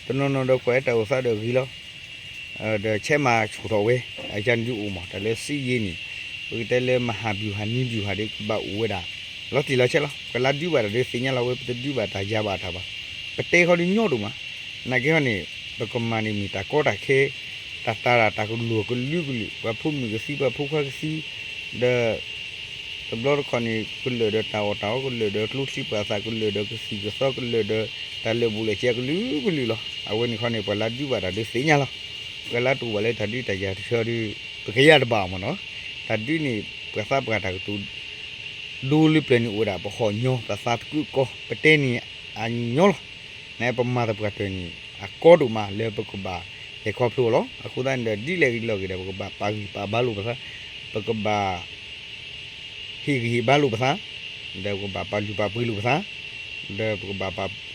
တနီၤနီၤဒီးကွၢ်တၢ်အိၣ်သးဒီးဂ့ၤလီၤ ဒီးဆဲးမၤဆူၣ်ထီၣ်ဝဲ အယါန့ၣ်ဒုးအိၣ်မး တၢ်လၢစံယ့န့ၣ် ပကတဲလၢမဟာဗျူဟာ နည်းဗျူဟာ ဒုးကဘၣ်အိၣ်ဝဲဒၣ် လီၤတံၢ်လီၤဆဲးလီၤ. ပှၤလၢဒုးဘၣ်တၢ်ဒုးသ့ၣ်ညါလီၤဝဲ ပတဒုးဘၣ်တၢ်ယၤဘၣ်တၢ်ဘၣ်. ပတဲဃီဒုးညီဒိၣ်မး နာ်က့ဟီန့ၣ် ပကမၤန့ၣ်မ့ၢ်တၢ်ကီတၢ်ခဲ တၢ်တၤတၢ်ကလိၤကလုာ်ကလုာ် ပှၤဖိမုၣ်ကသံ ပှၤဖိခွါကသံ ဒီး တဘျီတခီၣ်န့ၣ် ကလၢာ်ဒီးတၢ်အီၣ်တၢ်အီ ကလၢာ်ဒီးကျိချံပှၤသး ကလၢာ်ဒီးကသံၣ်ကသီ ကလၢာ်ဒီးတၢ်လၢာ်ဘူၣ်လၢာ်စဲးကလုာ်ကလုာ်လီၤ. အဝဲန့ၣ်ခီန့ၣ် ပှၤလၢဒုးဘၣ်တၢ်ဒုးသ့ၣ်ညါလီၤ. ပှၤလၢတအိၣ်ဘၣ်လၢတၢ်ဒုးတၢ်ယၤတဆၢဒုး ပကယၤတဘၣ်မ့ၢ်နီၤ. တၢ်ဒုးန့ၣ် ပှၤသးပှၢ်တၢ်ကတိၤ ဒိလၢပျၢၤန့ၣ်အိၣ်ဝဲဒၣ် ပဟီၣ်ညီ ပသးသကုးကီၢ် ပတဲန့ၣ်အညီလီၤ. နပမၤသပှၢ်တၢၢ်န့ၣ် အကီဒိၣ်မးလၢပကဘၣ်လဲၤခီဖျိအီၤလီၤ. အဃိသတးန့ၣ်ဒီး ဒ်လဲၣ်ဂ့ၤလီၤဂ့ၤဒီး ပကဘၣ်ပာ်ဂံၢ်ပာ်ဘါလိာ်ပသး, ပကဘၣ် ဟ့ၣ်ဂံၢ်ဟ့ၣ်ဘါလိာ်ပသး, ဒီးပကဘၣ်ပာ်လုၢ်ပာ်ပှ့ၤလိာ်ပသး,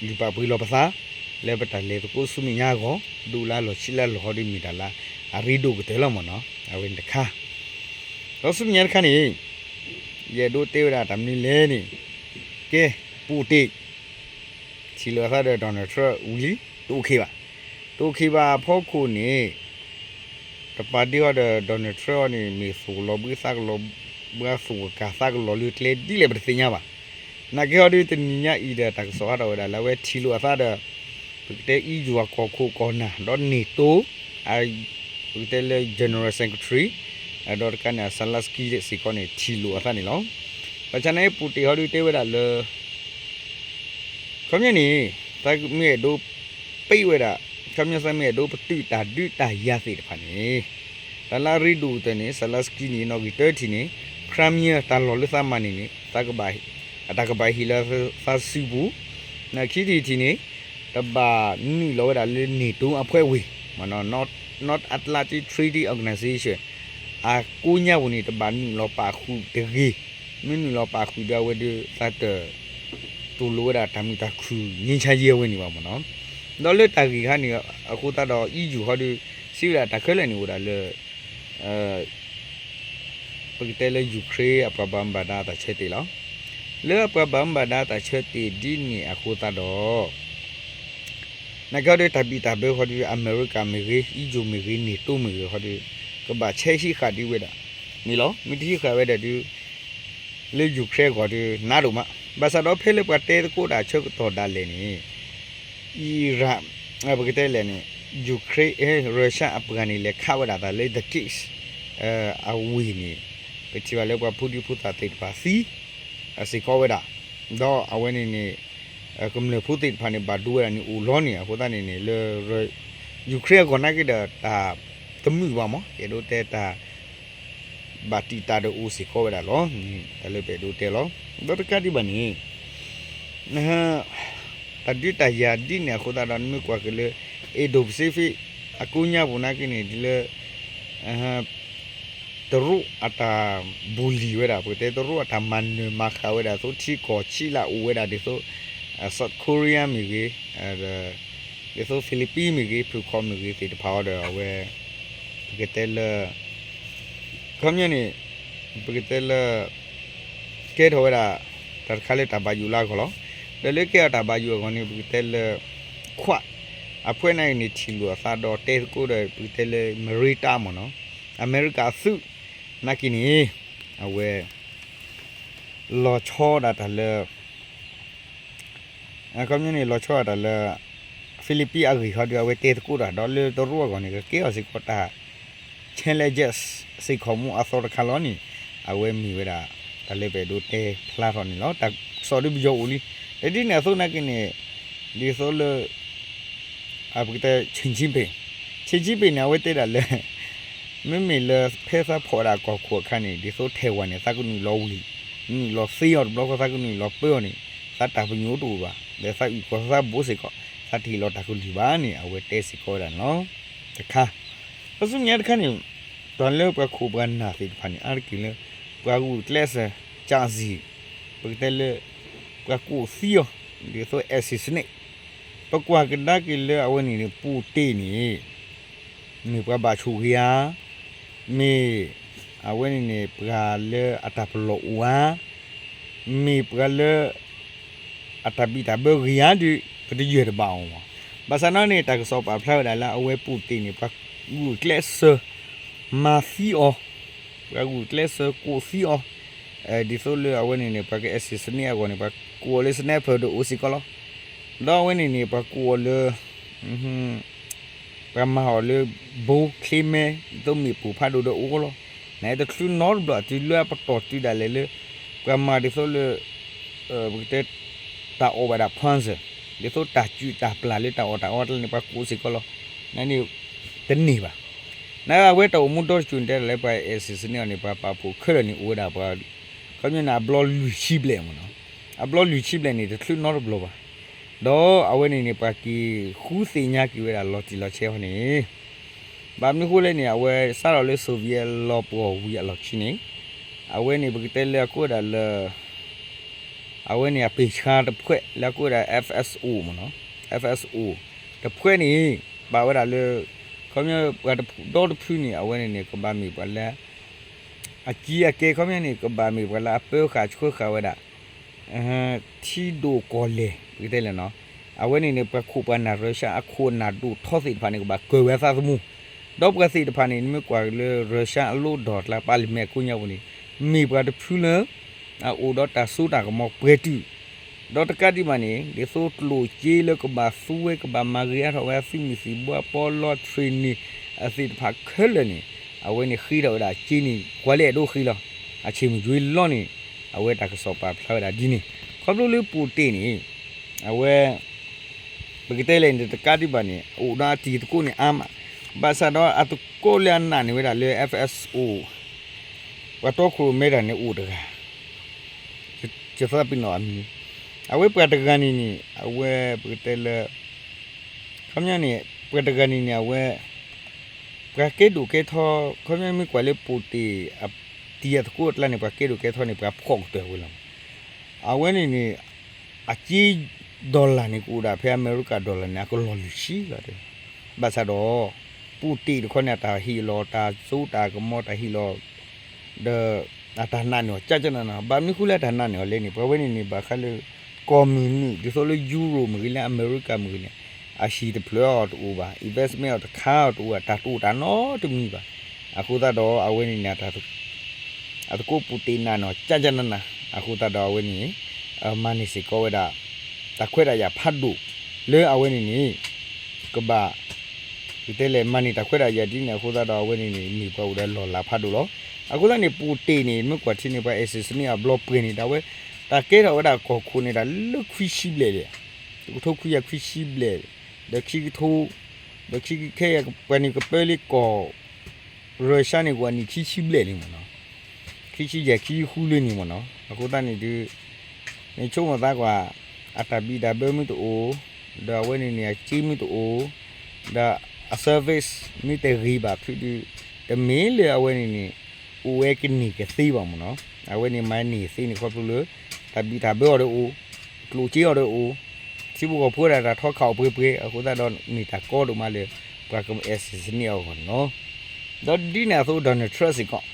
ဒီးပကဘၣ်ပာ်လုၢ်ပာ်ပှ့ၤလီၤပသး လၢပတၢ်လဲၤသကိးဆူမဲာ်ညါအဂီၢ်, ဒိၣ်လၢအလီၢ်ဆံးလၢအလီၢ်ဟီဒ်မ့ၢ်တၢ်လၢ အရ့ဒိၣ်ကတၢၢ်လီၤမ့ၢ်နီၤ. အဝဲန့ၣ်တခါ ဒီးဆူမဲာ်ညါတခါန့ၣ် ယအဲၣ်ဒိးတဲဝဲဒၣ်တၢ်မနုၤလဲၣ်န့ၣ်, ကဲ ပူၣ်တ့ၣ် ထံၣ်လိာ်အသးဒီး Donald Trump ဝံၤလံ တအိၣ်ခ့ဘၣ်. တအိၣ်ခ့ဘၣ်အဖီခိၣ်န့ၣ် တပာ်ဒ့ဟီဒီး Donald Trump န့ၣ် မ့ၢ်သိၣ်လီၤဘှံးသးကလီၤဘှါ သိၣ်ကကၤသးကလီၤလၢကျဲဒ်လဲၣ်ပတသ့ၣ်ညါဘၣ်. နာ်က့ဟီဒုးတနံၤညါအံၤဒီး တၢ်ကစီၣ်ဟးထီၣ်ဝဲဒၣ်လၢအဝဲထံၣ်လိာ်အသးဒီး ပကတဲ EU အကီၢ်ခိၣ်ကီၢ်နၢ် ဒီး NATO ပကတဲလၢ General Secretary ဒီးတကးန့ၣ် Zelenskyy စ့ၢ်ကီးန့ၣ် ထံၣ်လိာ်အသးန့ၣ်လီၤ. ဘၣ်ဆၣ်န့ၣ် ပူၣ်တ့ၣ်ဟီဒုးတဲဝဲဒၣ်လၢ ခီပညီန့ၣ် သးမ့ၢ်အဲၣ်ဒိးပ့ၢ်ဝဲဒၣ် ခီပညီသးမ့ၢ်အဲၣ်ဒိးပတုာ်တၢ်ဒုးတၢ်ယၤသ့ၣ်တဖၣ်န့ၣ် တၢ်လၢအရ့ဒိၣ်ကတၢၢ်န့ၣ် Zelenskyy န့ၣ် နီၣ်ဂံၢ်တၢထံၣ်န့ၣ် Crimea တၢ်လီၢ်လၢသးမၤန့ၢ်န့ၣ် တၢ်ကဘၣ်ဟ့ၣ်လီၤသးစုပူၤ, နခံထံၣ်တထံၣ်န့ၣ် တဘၣ်နုာ်လီၤဝဲဒၣ်လၢ NATO အဖွဲ့ဝင် မ့ၢ်နီၤ North North Atlantic Treaty Organization အကိးညါပူၤန့ၣ် တဘၣ်နုာ်လီၤပာ်ဃုာ်တဂ့ၤ. မ့ၢ်နုာ်လီၤပာ်ဃုာ်ဒီးအဝဲဒုးသးတ တူၢ်လိာ်ဝဲဒၣ်တၢ်မုာ်တၢ်ခုၣ် ငြိမ်းချမ်းရေး အဝဲန့ၣ်ဘၣ်မ့ၢ်နီၤ. ဒီးလၢတၢ်ဂ့ၢ်ခါန့ၣ် အဃိသတးဒီး EU ဟီဒုး စံးဝဲဒၣ်တၢ်ခဲလၢာ်န့ၣ်အိၣ်ဒၣ်လၢ ပကတဲလၢ Ukraine အပှၤဘၣ်မူဘၣ်ဒါအတၢ်ဆၢတဲာ်လီၤ. လၢအပှၤဘၣ်မူဘၣ်ဒါအတၢ်ဆၢတဲာ်ဒ်န့ၣ်အဃိသတးဒီး နာ်က့ဒီးတၢ်ဘံၣ်တၢ်ဘၢဃီဒီး အမဲရကၤမ့ၢ်ဂ့ၤ, အံၣ်စရ့လးမ့ၢ်ဂ့ၤ, NATO မ့ၢ်ဂ့ၤဃီဒီး ကဘၣ်ဆဲးဟံးဃာ်ဒံးဝဲဒၣ်န့ၣ်လီၤ. မ့ၢ်တဟံးဃာ်ဝဲဒၣ်ဒီး လၢ Ukraine အဂီၢ်ဒီး နးဒိၣ်မး. ဘၣ်ဆၣ်ဒီးဖဲလၢပှၤတဲသကိးတၢ်ဆၢကတီၢ်ဒၣ်လဲာ်န့ၣ် Iran ပကတဲလဲၣ်န့ၣ် Ukraine, Russia အပှၤန့ၣ် လဲၤခးဝဲဒၣ်တၢ်လၢ the Kerch အဝ့ၢ်န့ၣ် ပထံၣ်ဘၣ်လၢပှၤဖိဒံဖိသၣ်သ့ၣ်တဖၣ်သံ စ့ၢ်ကီးဝဲဒၣ်, ဒီးအဝဲန့ၣ်န့ၣ် ကမျၢၢ်ဖိသ့ၣ်တဖၣ်န့ၣ် ဘၣ်ဒိဝဲဒၣ်န့ၣ်အိၣ်လီၤန့ၣ် အဃိသတးန့ၣ်န့ၣ် လၢ Ukraine အဂီၢ်နာ်က့ဒီး တၢ်တမုာ်ဘၣ်မး အဲၣ်ဒိးတဲတၢ် ဘၣ်တံာ်တာ်ဒီးအိၣ်စ့ၢ်ကီးဝဲဒၣ်လီၤ. တၢ်လၢပအဲၣ်ဒိးတဲလီၤ. ဒီးတကးဒံးဘၣ်န့ၣ် တၢ်ဒုးတၢ်ယၤဒ်န့ၣ်အဃိသတးဒီး နမ့ၢ်ကွၢ်က့ၤလၢ Indo-Pacific အကိးညါပူၤနာ်က့န့ၣ် ဒ်လၢ တရူးအတၢ်ဘူးလံၤဝဲဒၣ် ပကတဲတရူးအတၢ်မၤနၢၤမၤဃၣ်ဝဲဒၣ် သိးထံကီၢ်ဆံးလၢအအိၣ်ဝဲဒၣ် ဒ်သိး South Korea မ့ၢ်ဂ့ၤ, ဒ်သိး Philippines မ့ၢ်ဂ့ၤ, ဖုၣ်ခီမ့ၢ်ဂ့ၤသ့ၣ်တဖၣ်အီၤဒီး အဝဲ ပကတဲလၢ ခီပညီန့ၣ် ပကတဲလၢ ကဲထီၣ်ဝဲဒၣ် တၢ်တခါလၢတၢ်ဘၣ်ယိၣ်လၢအဂီၢ်လီၤ. ဒီးလၢကဲထီၣ်တၢ်ဘၣ်ယိၣ်အဂီၢ်န့ၣ် ပကတဲလၢ ခွး အဖုန့ၣ်န့ၣ် ထံၣ်လိာ်အသးဒီးတဲသကိးဒီး ပကတဲလၢ မရ့တၢ်မ့ၢ်နီၤ အမဲရကၤအသုးနာ်က့န့ၣ် အဝဲ လီၤဆီဒၣ်တၢ်လၢ ခီပညီန့ၣ် လီၤဆီဒၣ်တၢ်လၢ Philippines အဂ့ၢ်ဃီဒီး အဝဲတဲသကိးတၢ်ဒီးလၢတရူးအဂီၢ်န့ၣ် ကကဲအီၤစ့ၢ်ကီးတၢ် challenges စ့ၢ်ကီးမူအသီတခါလီၤန့ၣ် အဝဲမ့ၢ်ဝဲဒၣ် တၢ်လၢပအဲၣ်ဒိးတဲဖျါထီၣ်န့ၣ်လီၤ. တၢ်ကစီၣ်ဒုးပယီၤအိၣ်လံ ဒ်န့ၣ်အသိးနာ်က့န့ၣ် ဒ်သိးလၢ ပကတဲ Xi Jinping, Xi Jinping န့ၣ် အဝဲတဲဒၣ်လၢ မ့မ့ၢ်လၢဖဲသးဖီၣ်ဒၣ်ကီၢ်ခိၣ်အခါန့ၣ် ဒ်သိးထဲၣ်ဝဲန့ၣ် သးကနုာ်လီၤဝံၤ နုာ်လီၤသ့အီၤတဘျီဃီ သးကနုာ်လီၤပၢအီၤန့ၣ် သးတၢ်ပညိၣ်တအိၣ်ဘၣ် ဒီးသးအုၣ်ကီၤသးဘိစ့ၢ်ကီး သးတဟ့ၣ်လီၤတၢ်ကလုၢ်ဘၣ်န့ၣ် အဝဲတဲစ့ၢ်ကီးဝဲဒၣ်န့ၣ်လီၤ. တခါ ပဆူမဲာ်ညါတခါန့ၣ် တၢ်လၢပှၤခိၣ်ပှၤနၢ်သ့ၣ်တဖၣ်န့ၣ် အါတက့ၢ်လၢ ပှၤဂုာ်ကျဲးစၢး ကၠးစံၣ် ပကတဲလၢ ပှၤကိးသံအီၤ ဒ်သိး assassinate ပကွၢ်ကဒါက့ၤလၢအဝဲန့ၣ်န့ၣ် ပူၣ်တ့ၢ်န့ၣ် မ့ၢ်ပှၤဘၣ်ဆိၣ်ဂ့ၤဧါ, မ့ၢ် အဝဲန့ၣ်န့ၣ် ပှၤလၢအတၢ်ပလီၢ်အိၣ်ဧါ, မ့ၢ်ပှၤလၢ အတၢ်ဘံၣ်တၢ်ဘၢဂ့ၤဧါဒီး ပတယၢၢ်တဘၣ်အီၤမး. ဘၣ်ဆၣ်နီၣ်န့ၣ် တၢ်ကစီၣ်ပာ်ဖျါဝဲဒၣ်လၢအဝဲပူၣ်တ့ၢ်န့ၣ် ပှၤဂုာ်ကျဲးစၢး မၤသံအီၤ, ပှၤဂုာ်ကျဲးစၢးကိးသံအီၤ, ဒ်သိးလၢအဝဲန့ၣ်န့ၣ် ပှၤက assassinate အဂီၢ်န့ၣ် ပှၤကိးအီၤလၢ sniper ဒီးအိၣ်စ့ၢ်ကီးလီၤ. ဒီးအဝဲန့ၣ်န့ၣ် ပှၤကိးအီၤလၢ ပှၤမၤအီၤလၢ ဘိချ့မဲ ဒ်သိးမ့ၣ်ပိၢ်ဖးဒိၣ်ဒီးအိၣ်လီၤ. နတချုးနီတဘျီ တုၤလၢအပတီၢ်တုၤဒၣ်လဲာ်လၢ ပှၤမၤဒ်သိးလၢ ပကတဲ တၢ်အီၣ်ဘၣ်ဒၣ် panzer ဒ်သိးတၢ်စုၣ်တၢ်ပျၢ်လၢတၢ်အီၣ်တၢ်အီတၢ်န့ၣ် ပှၤကိးစ့ၢ်ကီးလီၤ. နန့ၣ် တန့ၢ်ဘၣ်. နအဝဲတၢ်အိၣ်မူဒီတစိၤန့ၣ် တဲဒၣ်လၢပှၤ assassinate န့ၣ် ပှၤပာ်ဖှိၣ်ခဲလၢာ်န့ၣ် အိၣ်ဝဲဒၣ်ပှၤ ခီပညီန့ၣ် အဘျီလွံၢ်ဆံဘျဲၣ်မ့ၢ်နီၤ. အဘျီလွံၢ်ဆံဘျဲၣ်န့ၣ် တချုးနီတဘျီဘၣ်. ဒီးအဝဲန့ၣ်န့ၣ် ပှၤက့ၤဃုသ့ၣ်ညါက့ၤဝဲဒၣ်လီၤတံၢ်လီၤဆဲးဟီန့ၣ် ဘၣ်မနုၤဃိလဲၣ်န့ၣ် အဝဲစးထီၣ်လၢ Soviet လီၤပှီၢ်ဝံၤအလီၢ်ခံန့ၣ် အဝဲန့ၣ် ပကတဲလၢအကိးဝဲဒၣ်လၢ အဝဲန့ၣ်အပ့ၢ်ဆှၢတဖှဲးလၢအကိးဝဲဒၣ် FSO မ့ၢ်နီၤ, FSO တဖှဲးန့ၣ် ဘၣ်ဝဲဒၣ်လၢ ခီပညီပှၤတဖုဒီတဖုန့ၣ် အဝဲန့ၣ်န့ၣ် ကဘၣ်မ့ၢ်ပှၤလၢ အကံအကဲ ခီပညီန့ၣ် ကဘၣ်မ့ၢ်ပှၤလၢအပၢဃာ်ဆှၢဃာ်ဝဲဒၣ် ထံဒိၣ်ကီၢ်လဲၢ် ပကတဲလဲၣ်နီၤ, အဝဲန့ၣ်န့ၣ် ပှၤခိၣ်ပှၤနၢ် Russia အခိၣ်အနၢ်ဒိၣ်ထီသ့ၣ်တဖၣ်န့ၣ် ကဘၣ်ကၢၤဝဲအသးသမူ, ဒီးပှၤသ့ၣ်တဖၣ်န့ၣ် နမ့ၢ်ကွၢ်လၢ Russia အလိၣ်ဒီၣ်ကျါ ပာ်လီၤမဲာ်အကိးညါပူၤန့ၣ် မ့ၢ်ပှၤတဖုလၢ အအိၣ်ဒီးတၢ်စိတၢ်ကမီၤပှဲၤတုာ်, ဒီးတကးဒံးဘၣ်န့ၣ် ဒ်သိးကျိၣ်စ့လၢကဘၣ်သူဝဲ ကဘၣ်မၤဂ့ၤအါထီၣ်ဝဲအသုးမုၢ်သံၣ်ဘိ ပီလီ training အသ့ၣ်တဖၣ်ခဲလၢာ်န့ၣ် အဝဲန့ၣ်ဃ့ထီၣ်ဝဲဒၣ်စ့န့ၣ် ပှၤလၢအဲၣ်ဒိးဃ့လီၤ. အဆ့ၣ်မုၢ်ကွ့လီၤန့ၣ် အဝဲတၢ်ကစီၣ်ပာ်ဖျါဝဲဒၣ်ဒ်န့ၣ် ခီဖျိလၢပူၣ်တ့ၢ်န့ၣ် အဝဲ ပကတဲလဲၣ်န့ၣ် တကးဒံးဘၣ်န့ၣ် အအိၣ်ဒီးအတံၤသကိးန့ၣ်အါမး, ဘၣ်ဆၣ်ဒီးအသကိးလၢအနာ်န့ၢ်ဝဲဒၣ်လၢ FSO ပှၤတီခိၣ်ရိၣ်မဲတၢ်န့ၣ်အိၣ်တဂၤ ယသးပ့ၤနီၣ်အမံၤ, အဝဲပှၤတဂၤန့ၣ်န့ၣ် အဝဲပကတဲလၢ ခီပညီန့ၣ် ပှၤတဂၤန့ၣ်န့ၣ် အဝဲ ပှၤကဲဒိၣ်ကဲထီ ခီပညီမ့ၢ်ကွၢ်လၢပူၣ်တ့ၢ် တံၤအသကိးအကျါန့ၣ် ပှၤကဲဒိၣ်ကဲထီန့ၣ် ပှၤဖှီၣ်ကတၢၢ်ဝဲလီၤ. အဝဲန့ၣ်န့ၣ် အက့ dollar န့ၣ် ကအိၣ်ဒၣ်ဖဲအမဲရကၤ dollar န့ၣ် အကလီၢ်လွံၢ်ဆံလီၤ. ဘၣ်ဆၣ်ဒီး ပူၣ်တ့ၢ်တခီန့ၣ် အတၢ်ဟ့ၣ်လီၤတၢ်စိတၢ်ကမီၤ တၢ်ဟ့ၣ်လီၤ ဒီးအတၢ်နာ်န့ၢ်အီၤ ကၢ်ကၢ်နးနး, ဘၣ်မနုၤဃိလၢအတၢ်နာ်န့ၢ်အီၤလဲၣ်န့ၣ် ပှၤဝဲန့ၣ်န့ၣ် ဘၣ်ဃးလၢ ကီၢ်မုၢ်နုာ် ဒ်သိးလၢ Europe မ့ၢ်ဂ့ၤ လၢအမဲရကၤမ့ၢ်ဂ့ၤန့ၣ် အဟံၣ်တဖျၢၣ်အီၤတအိၣ်ဘၣ်, investment အီၤတခါအီၤတအိၣ်ဘၣ်, တၢ်တအိၣ်တၢ်နီတမံၤဘၣ်. အဃိသတးဒီးအဝဲန့ၣ်န့ၣ် အသကိးပူၣ်တ့ၢ်နာ်န့ၢ်အီၤ ကၢ်ကၢ်နးနး, အဃိသတးဒီးအဝဲန့ၣ် မၤန့ၢ်စ့ၢ်ကီးဝဲဒၣ် တၢ်ခွဲးတၢ်ယာ်ဖးဒိၣ် လၢအဝဲန့ၣ်န့ၣ် ကဘၣ် ပကတဲလဲၣ် မၤန့ၢ်တၢ်ခွဲးတၢ်ယာ်ဒ်န့ၣ် အဃိသတးဒီးအဝဲန့ၣ်န့ၣ် မ့ၢ်ပှၤအိၣ်ဒီးလီၢ်လၤဖးဒိၣ်လီၤ. အဃိသတးန့ၣ် ပူၣ်တ့ၢ်န့ၣ် မ့ၢ်ကွၢ်ထံန့ၣ် ပှၤအဲၣ်စ့ၣ်စနံၣ်အဘျီပှဲၤန့ၣ် ဒၣ်ဝဲ တၢ်ကဲထီၣ်ဝဲဒၣ်ကီၢ်ခိၣ်န့ၣ် တၢ်လၢခွံဆံဘျဲၣ်လံ, တကထိခွံကယၤခွံဆံဘျဲၣ်, ဒီးခံကထိ ဒီးခံကထိ ခဲအံၤပှၤန့ၣ်ကပၢလၢကီၢ် ရၢၡါန့ၣ် ကွၢ်နံၣ်ခံဆံဘျဲၣ်လံမ့ၢ်နီၤ, ခံဆံယဲၢ် ခံဆံဃုလံန့ၣ်မ့ၢ်နီၤ. အဃိသတးန့ၣ်ဒုး နဆိကမိၣ်သးကွၢ် အတၢ်ဘံၣ်တၢ်ဘၢမ့ၢ်တအိၣ်, ဒီးအဝဲန့ၣ်န့ၣ် အစ့မ့ၢ်တအိၣ်, ဒီးအ service မ့ၢ်တဂ့ၤဘၣ်ဖုးဒုး တမ့ၢ်လၢအဝဲန့ၣ်န့ၣ် အိၣ်ဝဲကန့ၢ်ကသ့ဘၣ်မ့ၢ်နီၤ. အဝဲန့ၣ်မၤန့ၢ်သ့န့ၣ်ခီဖျိလၢ တၢ်ဘံၣ်တၢ်ဘၢအီၤတအိၣ်, ကျိၣ်စ့အီၤတအိၣ်, ထံဖိကီၢ်ဖိဒၣ်တၢ်ထီခးအီၤပှဲၤပှဲၤ, အဃိသတးဒီးမ့ၢ်တၢ်ကီဒိၣ်မးလၢ ပှၤကအဲၣ်စ့ၣ်စနံၣ်အီၤအဂီၢ်န့ၣ်လီၤ. ဒီးဒ်န့ၣ်အသိး Donald Trump စ့ၢ်ကီး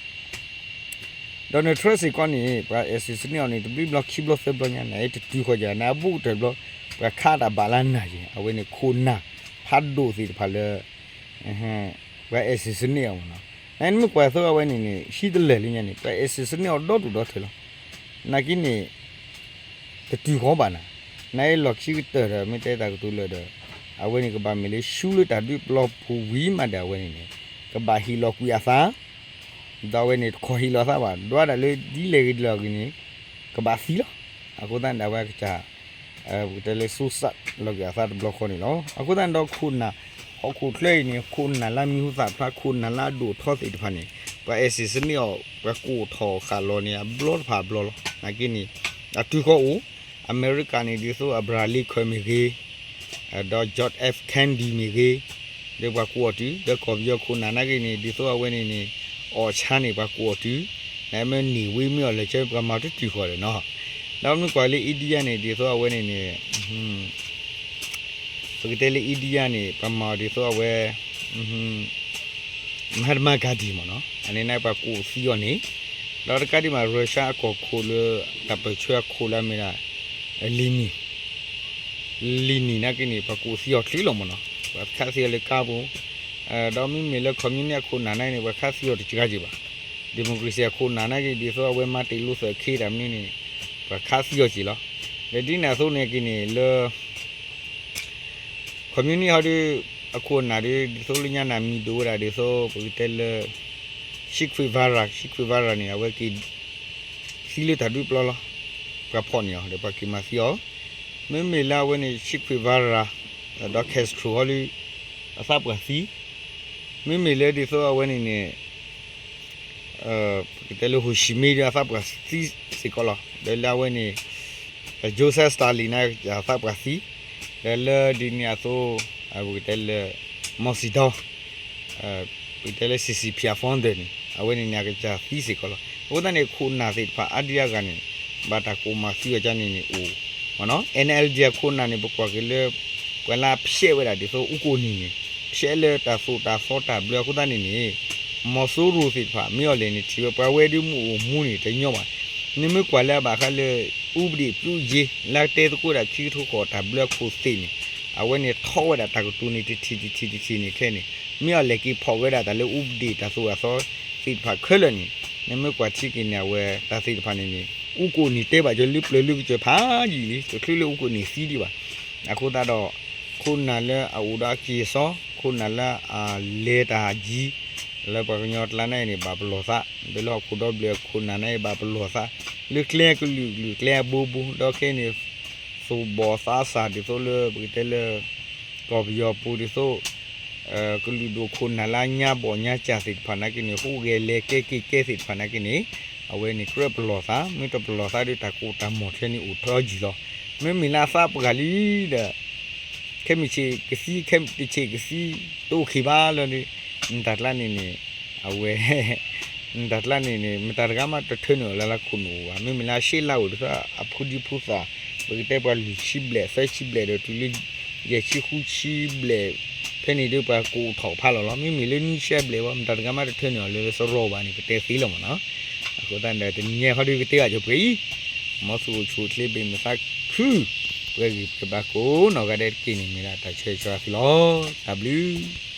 Donald Trump စ့ၢ်ကီးန့ၣ် ပှၤအဲၣ်စ့ၣ်စနံၣ်အီၤန့ၣ် တဘျီဘျီခံဘျီသၢဘျီညါန့ၣ် တတုၤဃီၤယၤန့ၣ် အဘူးကတၢၢ်ဘျီ ပှၤခးတၢ်ဘၣ်လၢနၤယဲၢ် အဝဲန့ၣ်ခိၣ်နၢ်ဖးဒိၣ်သ့ၣ်တဖၣ်လၢ ပှၤအဲၣ်စ့ၣ်စနံၣ်အီၤမ့ၢ်နီၤ. နမ့ၢ်ကွၢ်သိးအဝဲန့ၣ်န့ၣ် ဟံးတလၢာ်လၢညါန့ၣ် ပှၤအဲၣ်စ့ၣ်စနံၣ်အီၤဒီဒူၣ်ဒီထၢလီၤ. နာ်က့န့ၣ် တတုၤဃီၤဘၣ်နၤ, နအလီၢ်ခံကတၢၢ်ဒီး မ့ၢ်တဲတၢ်ကတိၤလၢာ်ဒီး အဝဲန့ၣ်ကဘၣ်မ့ၢ်လၢဆူလၢတၢ်ဒုးပျီပူၤဝံၤမးဒီး အဝဲန့ၣ်န့ၣ် ကဘၣ်ဟ့ၣ်လီၤကွံာ်အသး, ဒီးအဝဲန့ၣ်တခီဟ့ၣ်လီၤသးဘၣ်, ဒွးဒၣ်လၢဒ်လဲၣ်ဂ့ၤဒ်လဲၣ်ဂ့ၤန့ၣ် ကဘၣ်သံလီၤ. အဃိသတးန့ၣ် အဝဲကစၢ် ပကတဲလၢ စူးစမ်း လီၤက့ၤအသးတဘျီဃီန့ၣ်လီၤ. အဃိသတးန့ၣ်ဒီးခိၣ်နၢ် ဟီၣ်ခိၣ်ချၢအံၤန့ၣ် ခိၣ်နၢ်လၢအမံၤဟူသၣ်ဖျါ ခိၣ်နၢ်လၢအဒိၣ်ထီသ့ၣ်တဖၣ်န့ၣ် ပှၤအဲၣ်စ့ၣ်စနံၣ်အီၤ ပှၤကိးထီၣ်ဃာ်လီၤန့ၣ် အဘျီတဖၣ်အဘျီလီၤ. နာ်က့န့ၣ် အတုၤဃီၤအိၣ် အမဲရကၤန့ၣ် ဒ်သိး Abraham Lincoln မ့ၢ်ဂ့ၤ ဒီး John F Kennedy မ့ၢ်ဂ့ၤ, ဒီးပှၤကိးအီၤတုၤ ဒီးကီၢ်ပယီၤခိၣ်နၢ်နာ်က့န့ၣ် ဒ်သိးအဝဲန့ၣ်န့ၣ် အီၣ်ဆါန့ၣ် ပှၤကိးအီၤတုၤ နမ့ၢ်န့ၢ်ဝံၤမ့ၢ်အီၤလၢာ်ကၢ ပှၤမၤတတုၤဃီၤဒီးနီၤ. ဒီးမ့ၢ်ကွၢ်လၢ India န့ၣ် ဒ်သိးအဝဲန့ၣ်န့ၣ် ပကတဲလၢ India န့ၣ် ပှၤမၤအီၤဒ်သိးအဝဲ Mahatma Gandhi မ့ၢ်နီၤ အန့ၣ်န့ၣ်ပှၤကိးသံအီၤန့ၣ်, ဒီးတကးဒံးဘၣ် Russia အကီၢ်ခိၣ်လၢ တၢ်ပၢၢ်ဆၢအခိၣ်လၢအမ့ၢ်ဒၣ် Lenin, Lenin နာ်က့န့ၣ် ပှၤကိးသံအီၤချုးလီၤမ့ၢ်နီၤ, ပှၤခးသံအီၤလၢကါပူၤ, ဒီးမ့မ့ၢ်လၢ communist အခိၣ်နၢ်နာ်က့န့ၣ် ပှၤခးသံအီၤတစှၤက့ၤဘၣ်, democracy အခိၣ်နၢ်နာ်က့ ဒ်သိးအဝဲ Martin Luther King တၢ်မနုၤန့ၣ် ပှၤခးသံအီၤက့ၤလီၤ. ဒီးဒ်န့ၣ်အသိးန့ၣ်က့န့ၣ်လၢ communist ဟီဒီး အခိၣ်အနၢ်ဒီး ဒ်သိးလၢညါန့ၣ် မံၤဒိၣ်ဝဲဒၣ်ဒ်သိး ပကတဲလၢ Che Guevara, Che Guevara န့ၣ် အဝဲက့ၤသံလၢတၢ်ဒုးပျီလီၤ. ပှၤဖီၣ်န့ၢ်အီၤ ဒီးပှၤက့ၤမၤသံအီၤ. မ့မ့ၢ်လၢအဝဲန့ၣ် Che Guevara ဒီး Castro ဟီဒီး အသးပှၢ်သံ, မ့မ့ၢ်လၢဒ်သိးအဝဲန့ၣ်န့ၣ် ပကတဲလၢ Ho Chi Minh ဒီးအသးပှၢ်သံစ့ၢ်ကီးလီၤ. ဒီးလၢအဝဲန့ၣ် Joseph Stalin န့ၣ် အသးပှၢ်သံ, ဒီးလၢဒ်န့ၣ်အသိး ပကတဲလၢ Mao Zedong ပကတဲလၢ Xi Jinping founder န့ၣ် အဝဲန့ၣ်န့ၣ် အကစၢ်သံစ့ၢ်ကီးလီၤ. အဃိသတးန့ၣ် ခိၣ်နၢ်သ့ၣ်တဖၣ်အါဒံအါဂၤန့ၣ် ဘၣ်တၢ်ကိးမၤသံအီၤကန့ၣ်န့ၣ်အိၣ် မ့ၢ်နီၤ. NLD အခိၣ်နၢ်န့ၣ် ပကွၢ်က့ၤလၢ ပှၤလၢအဖျဲးဝဲဒၣ်ဒ်သိး ဦးကိုနီ န့ၣ် ဖျဲးလၢတၢ်သိၣ်တၢ်သီတၢ်ဘျၢအဃိသတးန့ၣ်န့ၣ် မီၤစိရိၤသ့ၣ်တဖၣ် မ့ၢ်အီၤလဲၣ်န့ၣ် ထံၣ်ဝဲပှၤဝဲဒုးမုၢ်အိၣ်မူန့ၣ် တညီဘၣ်. နမ့ၢ်ကွၢ်လၢအဘၣ်ဃးလၢ ဥပဒေပြုရေး လၢတဲသကိးဒၣ်ခံကထိဃီၤတၢ်ဘျၢအခိၣ်သ့ၣ်န့ၣ် အဝဲန့ၣ်ထီၣ်ဝဲဒၣ်တၢ်ကတိၤန့ၣ် တထံၣ်တထံၣ်တထံၣ်န့ၣ်ခဲန့ၣ် မ့ၢ်အီၤလဲၣ်က့ၤဖီၣ်ဝဲဒၣ်တၢ်လၢ ဥပဒေ တၢ်သိၣ်တၢ်သီသ့ၣ်တဖၣ်ခဲလၢာ်န့ၣ် နမ့ၢ်ကွၢ်ထံက့ၤန့ၣ် အဝဲတၢ်သ့ၣ်တဖၣ်န့ၣ်န့ၣ် ဦးကိုနီ တဲဘၣ်ကၢၤလၢပျၢၤလၢကစၢၤဖးယံာ်လံ တချုးလၢ ဦးကိုနီ သံဒံးဘၣ်. အဃိသတးဒီး ခိၣ်နၢ်လၢအအိၣ်ဒီးအက့ၢ်အစီ ခိၣ်နၢ်လၢအလဲၤတၢ်ယံၤ လၢပှၤကညီကျါန့ၣ်န့ၣ် ဘၣ်ပလီၢ်သး ဒီးလၢဟီၣ်ခိၣ်ဒီဘ့ၣ်အခိၣ်နၢ်န့ၣ် ဘၣ်ပလီၢ်သး လၢကျဲကလုာ်ကလုာ်ကျဲအဘိဘိ ဒီးခဲအံၤန့ၣ် သူၣ်ဘီၣ်သးစၢ်ဒ်သိးလၢပကတဲလၢ ကီၢ်ပယီၤပူၤဒ်သိး ကလုာ်ဒူၣ်ခိၣ်နၢ်လၢညါဘီၣ်ညါစၢ်သ့ၣ်တဖၣ်နာ်က့န့ၣ် ဟူးဂဲၤလဲၤကဲက့ၤကဲသ့ၣ်တဖၣ်နာ်က့န့ၣ် အဝဲန့ၣ်ကြၢးပလီၢ်သး မ့ၢ်တပလီၢ်သးဒီးတၢ်ကိၢ်တၢ်မီၢ်ခဲန့ၣ်အိၣ်ထီၣ်ယံာ်လီၤ. မ့မ့ၢ်လၢအသးပှၢ်လံဒီး ခဲမုၢ်ဆ့ၣ်ကသံ ခဲတဆ့ၣ်ကသံ တအိၣ်ခံဘၣ်လၢ နတၢ်ကျါန့ၣ်န့ၣ် အဝဲ နတၢ်ကျါန့ၣ်န့ၣ် မတၤတဂၤမးတထၢနုာ်အီၤလၢလၢခိၣ်နူာ်ဘၣ်. မ့မ့ၢ်လၢအရှ့လၢအိၣ်ဒ်သိး အဖိဒံဖိသၣ် ပကတဲပှၤလွံၢ်ဆံဘျဲၣ် သၢဆံဘျဲၣ်ဒီးတုၤလၢ ယဲၢ်ဆံဃုဆံဘျဲၣ် ဖဲန့ၣ်ဒီးပှၤကိးထီၣ်ဖးလီၤလီၤ. မ့မ့ၢ်လၢနွံဆံဘျဲၣ်ဝဲ မတၤတဂၤမးတထၢနုာ်အီၤလၢလၢစရီဘၣ်န့ၣ် ပတဲသ့လီၤမ့ၢ်နီၤ. အဃိသတးန့ၣ်ဒီး တနံၤညါခီဒုးကတ့ဘၣ်ကၠိပှဲၤအံၤ, မ်သုအိၣ်ဆူၣ်အိၣ်ချ့ ဘ့ၣ်မုာ်သးခု, ပှဲၤဂံၢ်ပှဲၤဘါကိးနီၢ်ဂၤဒဲးတက့ၢ်န့ၣ် မ့ၢ်ဒၣ်တၢ်ဆၢဂ့ၤဆၢဝါသုလီၤ. တၢ်ဘျုး